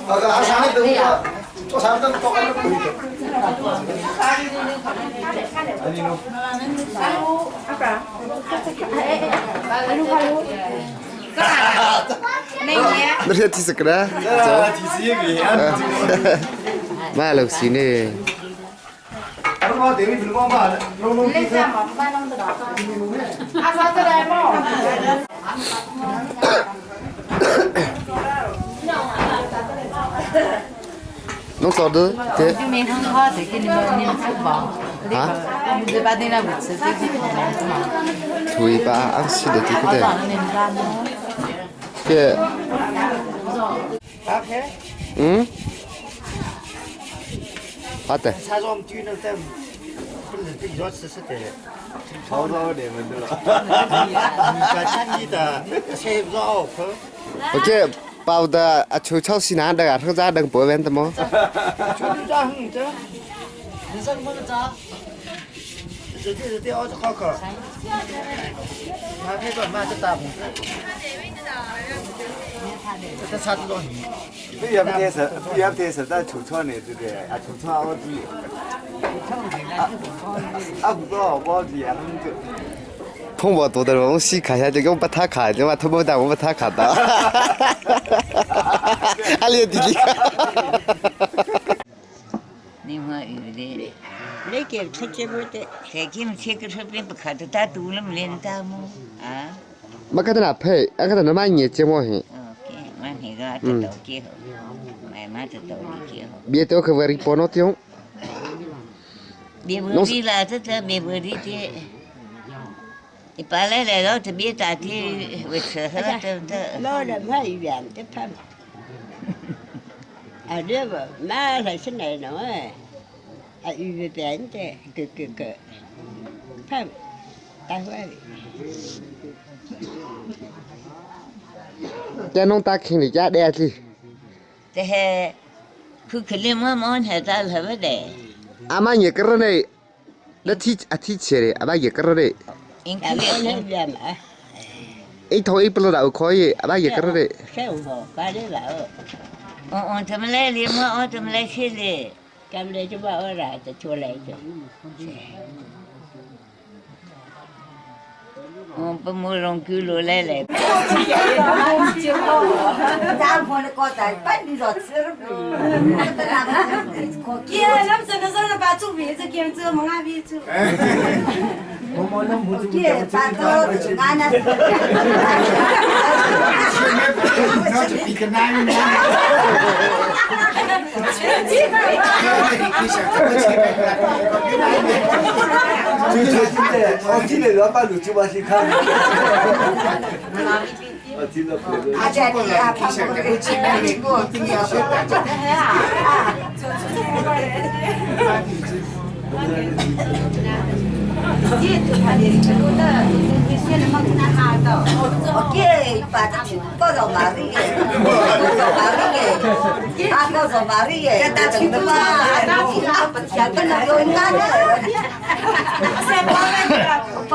好的。阿莎，你等我，做啥子？做啥子？那是提示个呢？提示一个。买了是呢。侬早的对。就没很好，这个你们你们吃不？啊？你把那不吃，这个图一把俺吃的对不对？对。嗯。好的。我这包的啊，秋草西南的啊，他家能播完的吗？你上么个扎？这这这二十好口。那那个买这大红。这差多少钱？不要不得事，不要不得事，但抽草呢，对不对？啊，抽草我煮。啊，不过我煮也很久。碰我多的东西看下就给我把他看，你把他不打我把他看到。阿里弟弟。你们有的，那个吃这不的，谁给们切个手边不看的，打多了没连打么？啊？没看到哪配，俺看到那买年节么嘿。买那个这都给好，买嘛这都给好。别都可为帮侬听。别不离了，这这别不离的。一般来来到这边打的，为吃喝了等等。老人买远的怕嘛。啊，这个买还是来弄哎，啊，预备的，个个个，怕打坏了。在弄大坑里家的去。这还，可可怜么么还在什么的？阿妈也个嘞，那天啊天气嘞，阿妈也个嘞。应该来嘛。一头一不知道可以，阿妈也个嘞。生活管理了。我我怎么来的么？我怎么来去的？咱们来就把我来的就来的。我不慕容居罗来来。咱们的高在本地上吃了耶，那么真的是把猪鼻子给做，没俺鼻子。耶，把刀俺那。我进来老板就把去看。我听到。阿姐，你啊，跑过去，你过去，我给把这告诉马丽耶，告诉马丽耶，啊，告诉马丽耶，打去嘛，啊，不听不能用那个，三八不。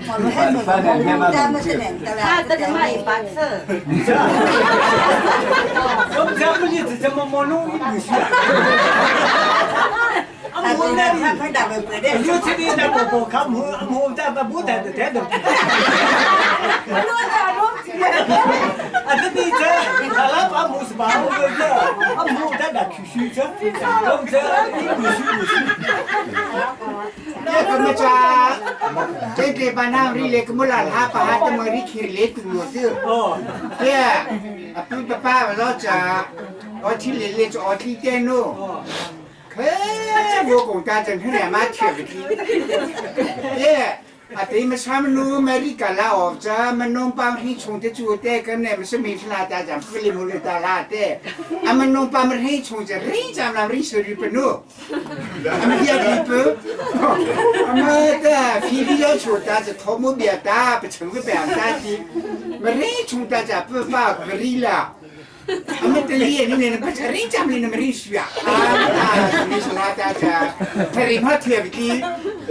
我们家不是直接么么弄一不去啊？啊，我那里，我这里那个不看，我我在把不带的带的。啊，这里这，阿拉把木是把我这，啊木在那去修这，我们这一不修不修。那个么家？这这把那里来个木拉拉把哈的么里去来读了的，对啊，啊不不爸不老讲，我去来来做我去电脑，可我公家真是两妈贴不起，对。啊，对么他们弄么里个啦哦，这么弄帮黑冲的做的，跟那么是没是那大家不里木里大啦的，俺们弄帮么黑冲着，黑咱们黑手里不弄，俺们也里不，俺们的非得要求大家头目别大，不成个别大的，么黑冲大家不发不里了。俺们的里你那不是人家们那么人需啊，啊，你是哪大家？他人怕贴不起，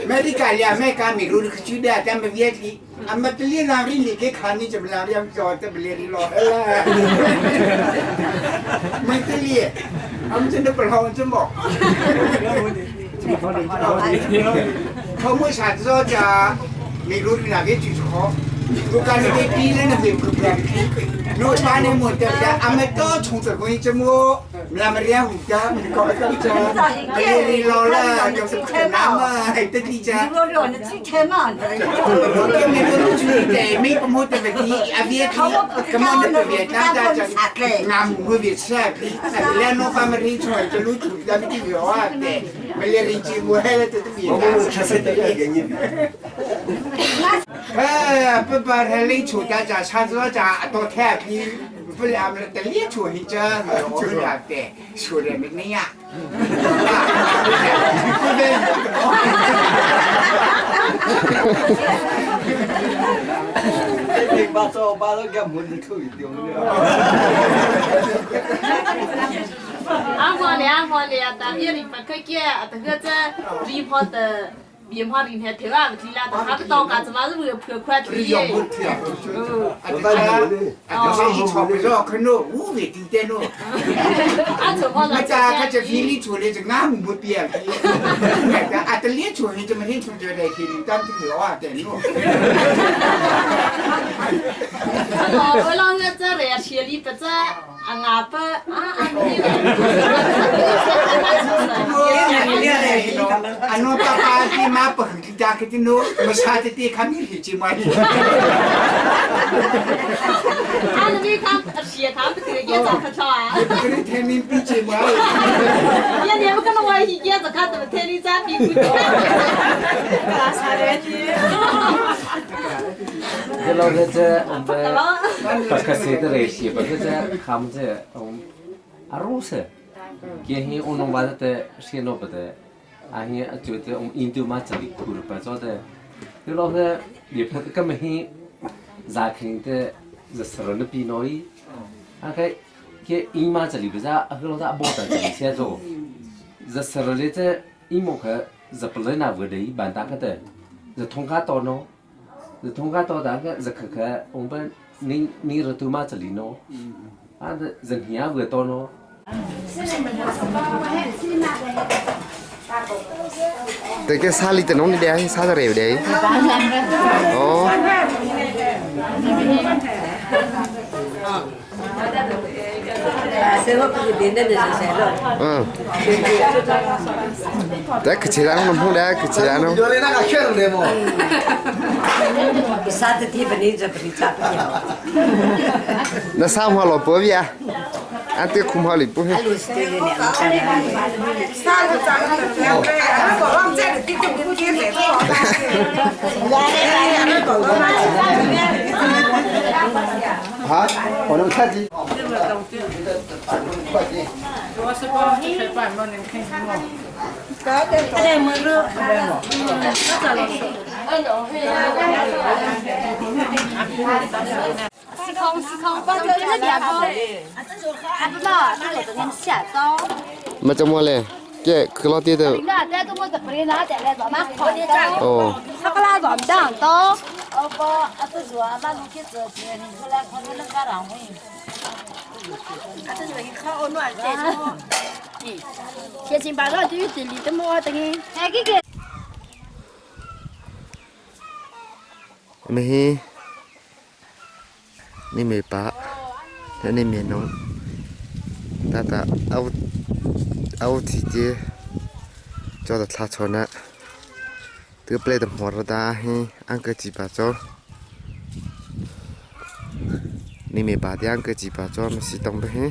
没得干了，没干没路的去的，咱们别的，俺们的里那里里给看你怎么了，两脚怎么来的了？没得里，俺们真的不好怎么？他们啥子叫没路的那个就是好，我感觉比那个不不 No pane mo te ya ameto chung te koi chemo la maria huta ko ko cha ri lo la yo se na ma te ti cha 我了，你去开嘛？我没有去的，没不么得问题，啊别去，根本就别大家讲，俺们会别吃啊，连侬把么人出来就路出，咱们就要啊对，没连人进我还来这别哎，不把他领出大家啥子家到太平，不然们得领出去这我们俩的，说的没那样。你把这把这个门子扣一丢了。俺放的俺放的，但别你不可给，这个这里跑的。面跑里面头啊，不提了，他不到干什么是为了破块地。啊，就是一吵不着，可能五百多点咯。那家他这非里出来就俺们不变，啊，这里出去怎么里出就来去，咱这个啊点咯。我老是这来千里不在，啊俺不啊俺啊，侬爸爸的妈不很家给的侬，没啥的的看你去嘛。俺那边看写他们这个也早可巧啊。跟你天明比节目。也你不可能我一眼子看怎么天天在比不。这老个这我们不可谁的来些，不可这他们这我们阿鲁斯，今天我弄完了的，谁弄不得？阿些就在我们印度嘛这里哭了，不着的。这老个也不根本很，咋肯的是十人的比诺伊，阿个给印嘛这里不是阿个老大包的这里先做，是十人的这印么个是不能拿回来一般大个的，是通卡到喏。是通卡到大个是看看我们你你是都嘛这里喏，啊是人家会到喏。 这个沙里的弄的点，沙的来的。哦。嗯。这可其他弄不的，可其他弄。那啥话老伯别，俺对空跑里不会。啊，我能看见。时空时空，这个电风，还不到，他来这边下刀。没怎么嘞，这可老点的。哦。他个拉软当刀。我把阿这做阿那路去做去，你过来看你能干啥会？阿这是一靠我暖这种。贴心把那就这里的么等于。哎，这个。没，你没把，那你没弄，大大阿乌阿乌提的，叫他他错呢， Tu play ta hmor da hi ang ke chi pa cho ni me pa te ang ke chi pa cho ma si tong be hi.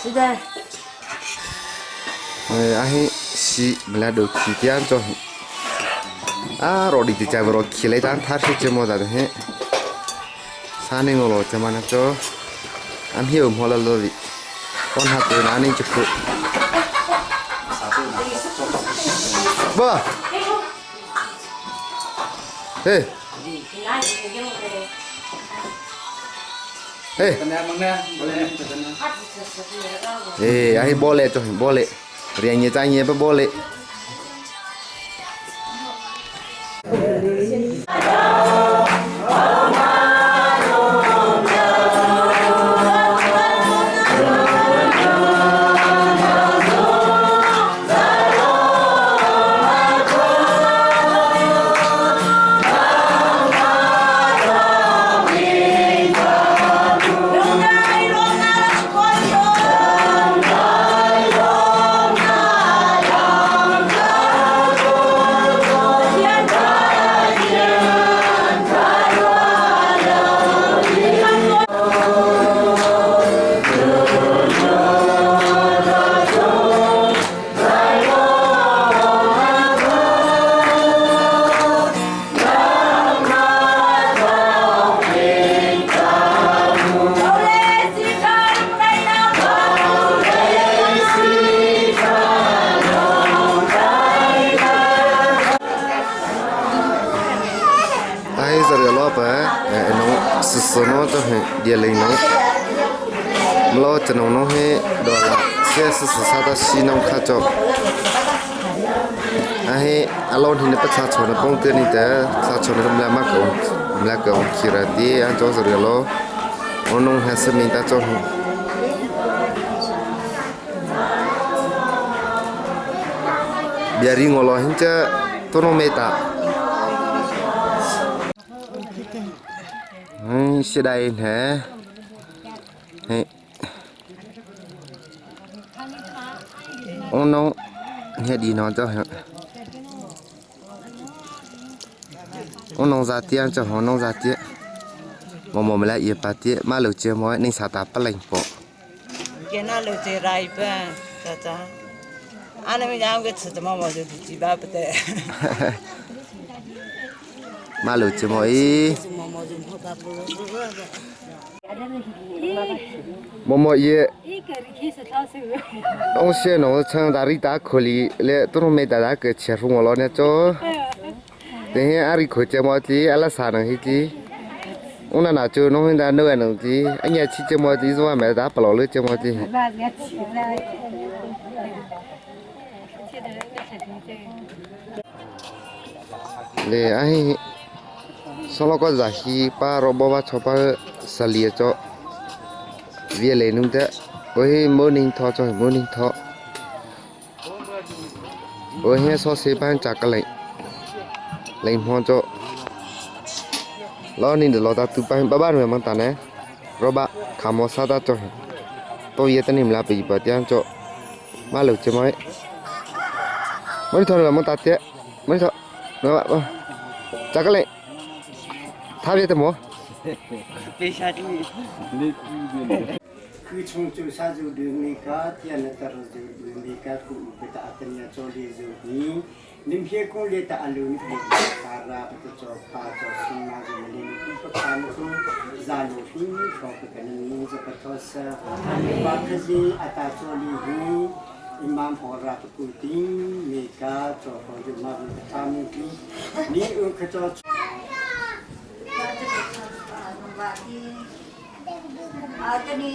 是的。 哎，阿嘿是没来都去点做，啊，罗里的家不罗起来，但他是怎么的嘿？三年我罗怎么那做？俺hiểu mà là lo đi, con hạt từ nãy nên chụp phụ. Ba. Hey. Hey. Eh, ai boleh tu, boleh. Riangnya tanya apa boleh. Ai giờ lo pa nó sơ nó cho he dia lấy nó lo cho nó nó he đó là xe sơ sơ sa ta xi nó kha cho ai alon hin pa cha cho nó bông tên ni ta cha cho nó làm mà cậu làm cậu kira ti anh cho giờ lo nó ha sơ mình ta cho biari ngolo hincha tono meta xe đây hả? Ô nó nghe đi nó cho hả? Ô nó ra tiền cho họ nó ra tiền. Mà mà mình lại yết bà tiền mà lẩu chơi mỗi nên sao ta bắt lạnh bộ. Cái nào lẩu chơi rai ba, cha cha. anh em nhà cái吃的嘛嘛就几百不得。 Mà lẩu chơi mỗi. 么么也，东西侬从哪里打可里来，都没打打个切出我老呢做。等下阿里可节目的阿拉啥能去的，我那那就侬那弄能的，俺家去节目的是话没打不老了节目的。လေအဟိဆောလကဇာဟီပါရောဘဝချပါဆလီချောဗီလေနုတဲ့ဝဟိမောနင်းထောချောမောနင်းထောဝဟိဆောစေပန်ချကလေးလိမ်မောချောလောနင်းဒလောတာတူပန်ဘဘာနွေမန်တနေရောဘခါမောစာတာချောတော့ယတနိမလာပိပတန်ချောမလုချမောမရိထောမန်တတဲ့မရိထောနော်ချကလေး他别的么？别下地。 คือชงจูซาจูดูมีกาเทียนตรจูดูมีกากูปตะอัตญาโจลีจูนีนิมเฮกุเลตะอลุนเลตาราปตะจอปาจอสุมาจูมเลนกุปคานกุซาลูฟิชอปกันนีจะปทอสะบาคซีอัตาโจลีฮีอิมามฮอราปกุติมีกาจอฮอจุมาบุตามิกีนี่อุคจอ Atani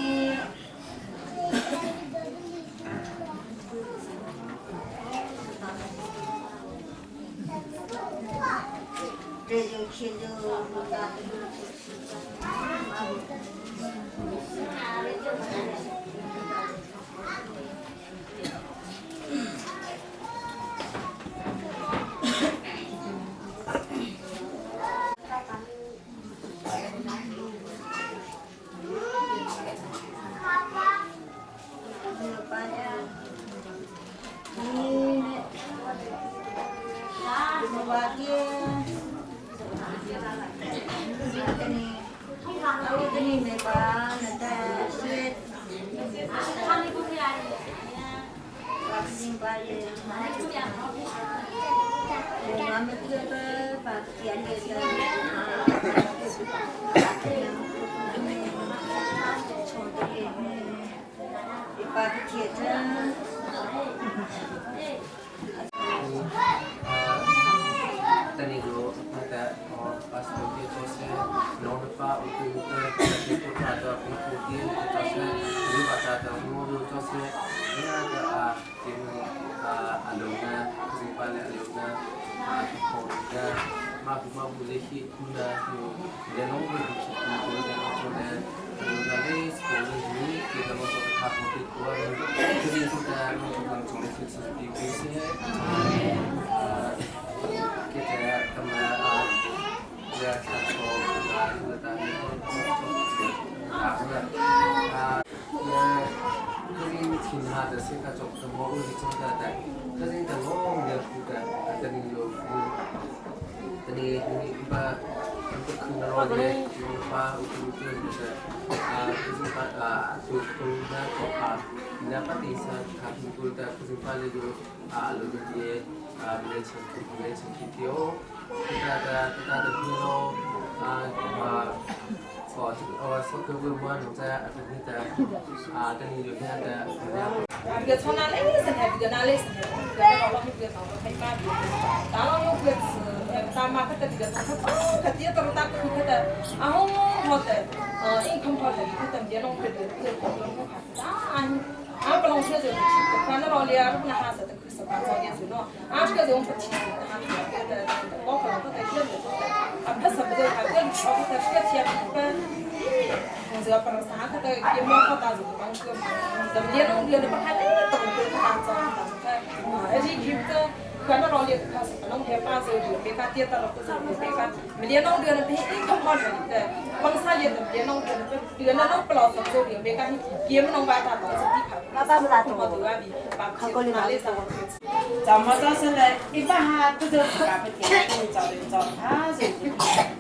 找么到现在一般哈不就自家不听，找就找他就不听，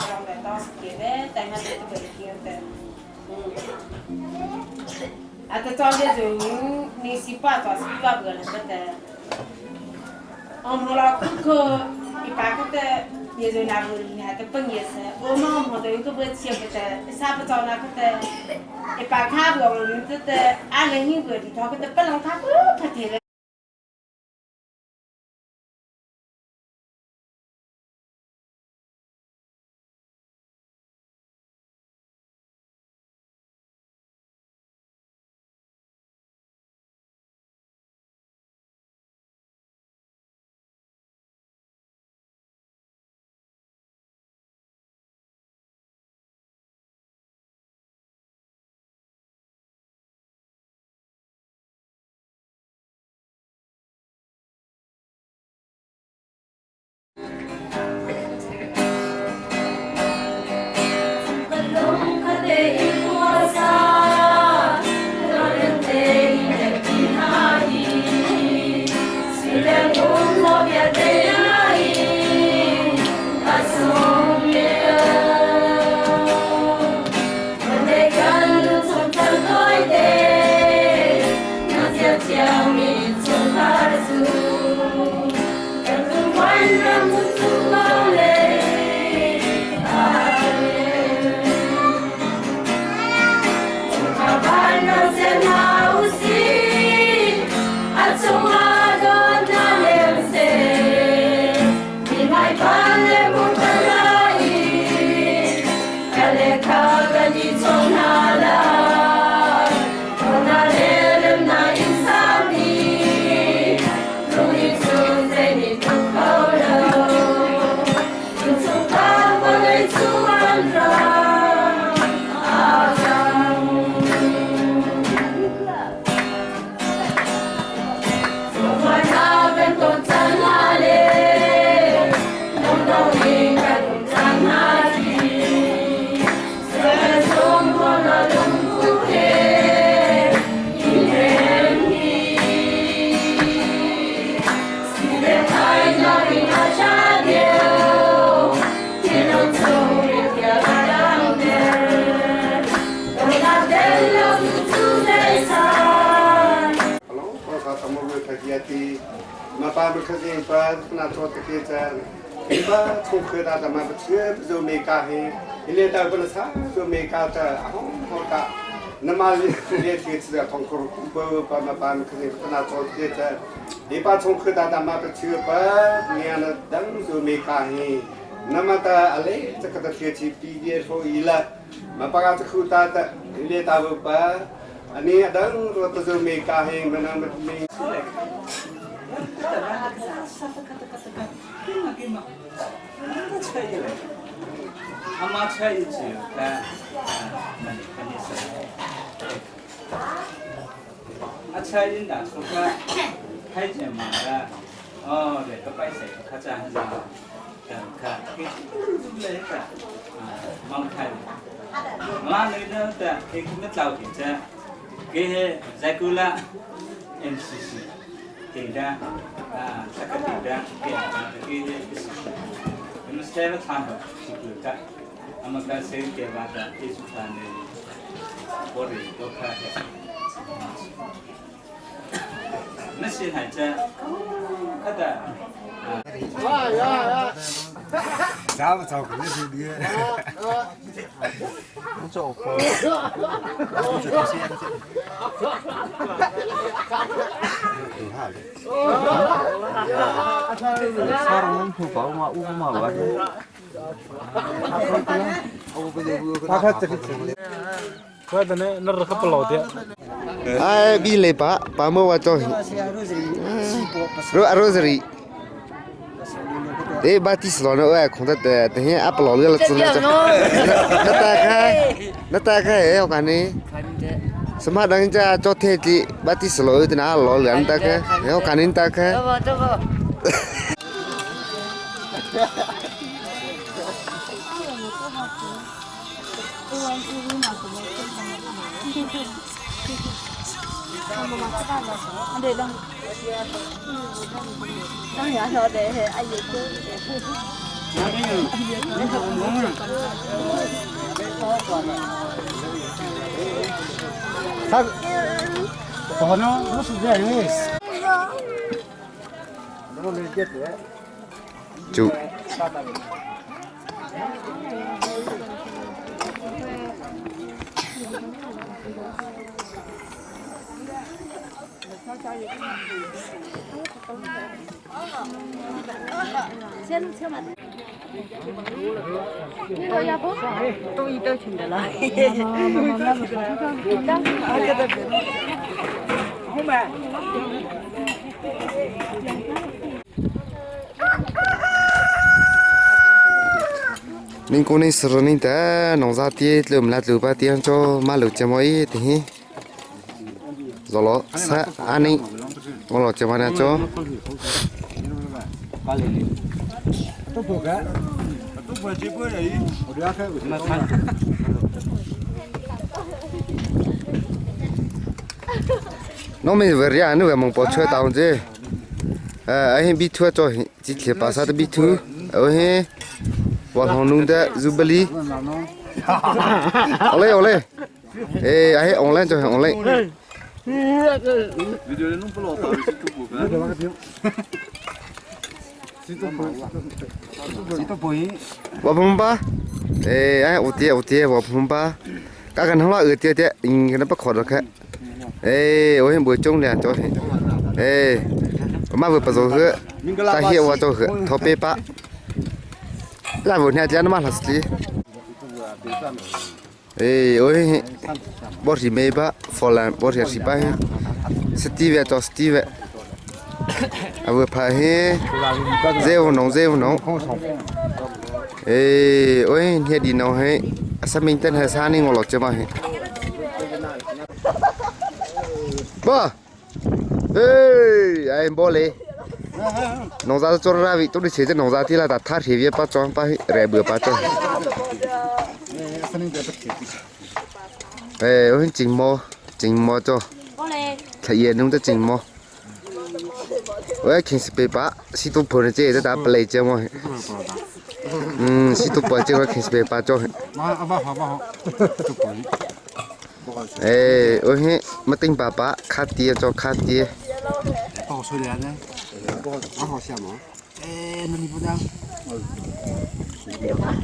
让来到是给的，但还是不听的。嗯，啊，这找的就你是把找是把个人不得，我们老可可一般个的。也就那个你还得本也是，我们我都有个不钱不得，啥不找那个的，一般看不我们这的，俺人有个里头个的不能他不不得了。 Pa ma kha je pa na to te ke cha Iba 从科大咱们不去不就没干嘿，一连到不能啥就没干的，好好打。那么连天吃的痛苦，不把嘛把可能不拿做这这，你把从科大咱们不去不，年了等就没干嘿。那么的阿嘞，这个的天气毕业所以了，嘛把这科大的连到不把，你等我不就没干嘿，没那么没。阿妈吃一只，但阿吃一拿出个开钱嘛的，哦，对，个白色，他这样子，看，给来个，啊，忙开，妈那个的，给我们找点子，给再过来，MCC，点的，啊，这个点的，给给给。我们三个参考是个的，那么刚才给完的艺术团的，我的都看下。那些还在，看的。啊呀呀！咋不着工是的？你走吧。哎，比来把把么我做，罗 rosary。哎，把第四楼那外空的的，等下阿不老了了，只能这。那打开，那打开，哎，我看你。什么等下做天气，把第四楼的那老两打开，哎，我看你打开。他，不好呢，我是这样的。就。 Nên cô nên sửa nên ta nông gia tiết lượm lạt lượm ba tiền cho mà lượm cho mọi thì rồi lo sa an ninh ngon lo cho mà cho nó mình vừa ra nữa mà bỏ chơi tao chứ anh bị thua cho chỉ thiệt bà sao bị thua ở he 我同侬的 Jubilee，好嘞好嘞，哎，哎，online 就 online。我碰吧，哎哎，我爹我爹我碰吧，刚刚他那二爹爹，应该不考了看，哎，我先不中了，昨天，哎，我妈不不做喝，但是我做喝，特别吧。là vừa nhà cha nó mà là gì ê ôi bỏ gì mê ba phò làm bỏ gì gì ba Steve cho Steve à vừa phải he rêu nóng rêu nóng ê ôi hiện đi nào he sao mình tên hay sao nên ngồi lọt chưa mà he ba ê ai bỏ lê 农家做那位，都是现在农家地了，他他特别把装把来不把装。哎，我很寂寞，寂寞做。他也弄得寂寞。我要看是背包，是都破了这，这打不来这么。嗯，是都破这我看是背包做。哎，我很没顶爸爸，卡爹做卡爹。到水了呢。好好下吗？哎，那你不讲。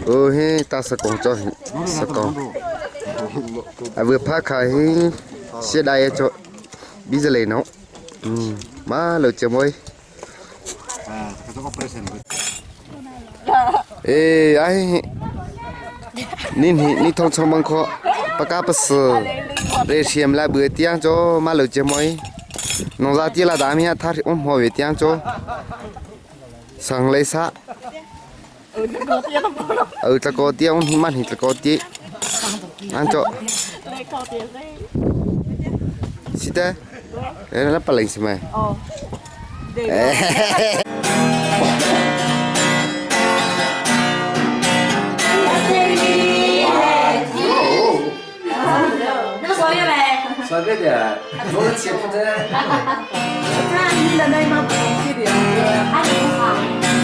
Oh hi ta sakong cho hi sakong. A vừa pha kha hi xe đai cho bi giờ lấy nó. Ma lo che moi. Ê ai nín hi ní thong chong bang kho paka pas re siam la bữa tiang cho ma lo che moi. Nong za ti la da mi ha thar om ho ve tiang cho. Sang lấy sa. Ừ ta có tiang hi man hi ta có ti. Ăn cho. Sita. Eh la paling semai. Oh. 那个说月呗。说别的，我切不得。那你的那吗？不的。还得不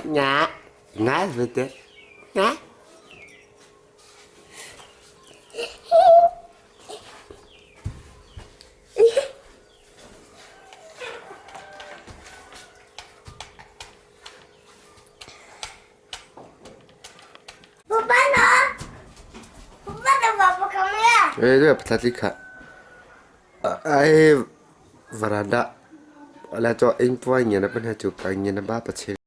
Ngã ngã về thế ngã Eh, dia petati kha. Ai varanda. Ala cho anh po nhà nó bên hai chụp anh nhà nó ba pa che.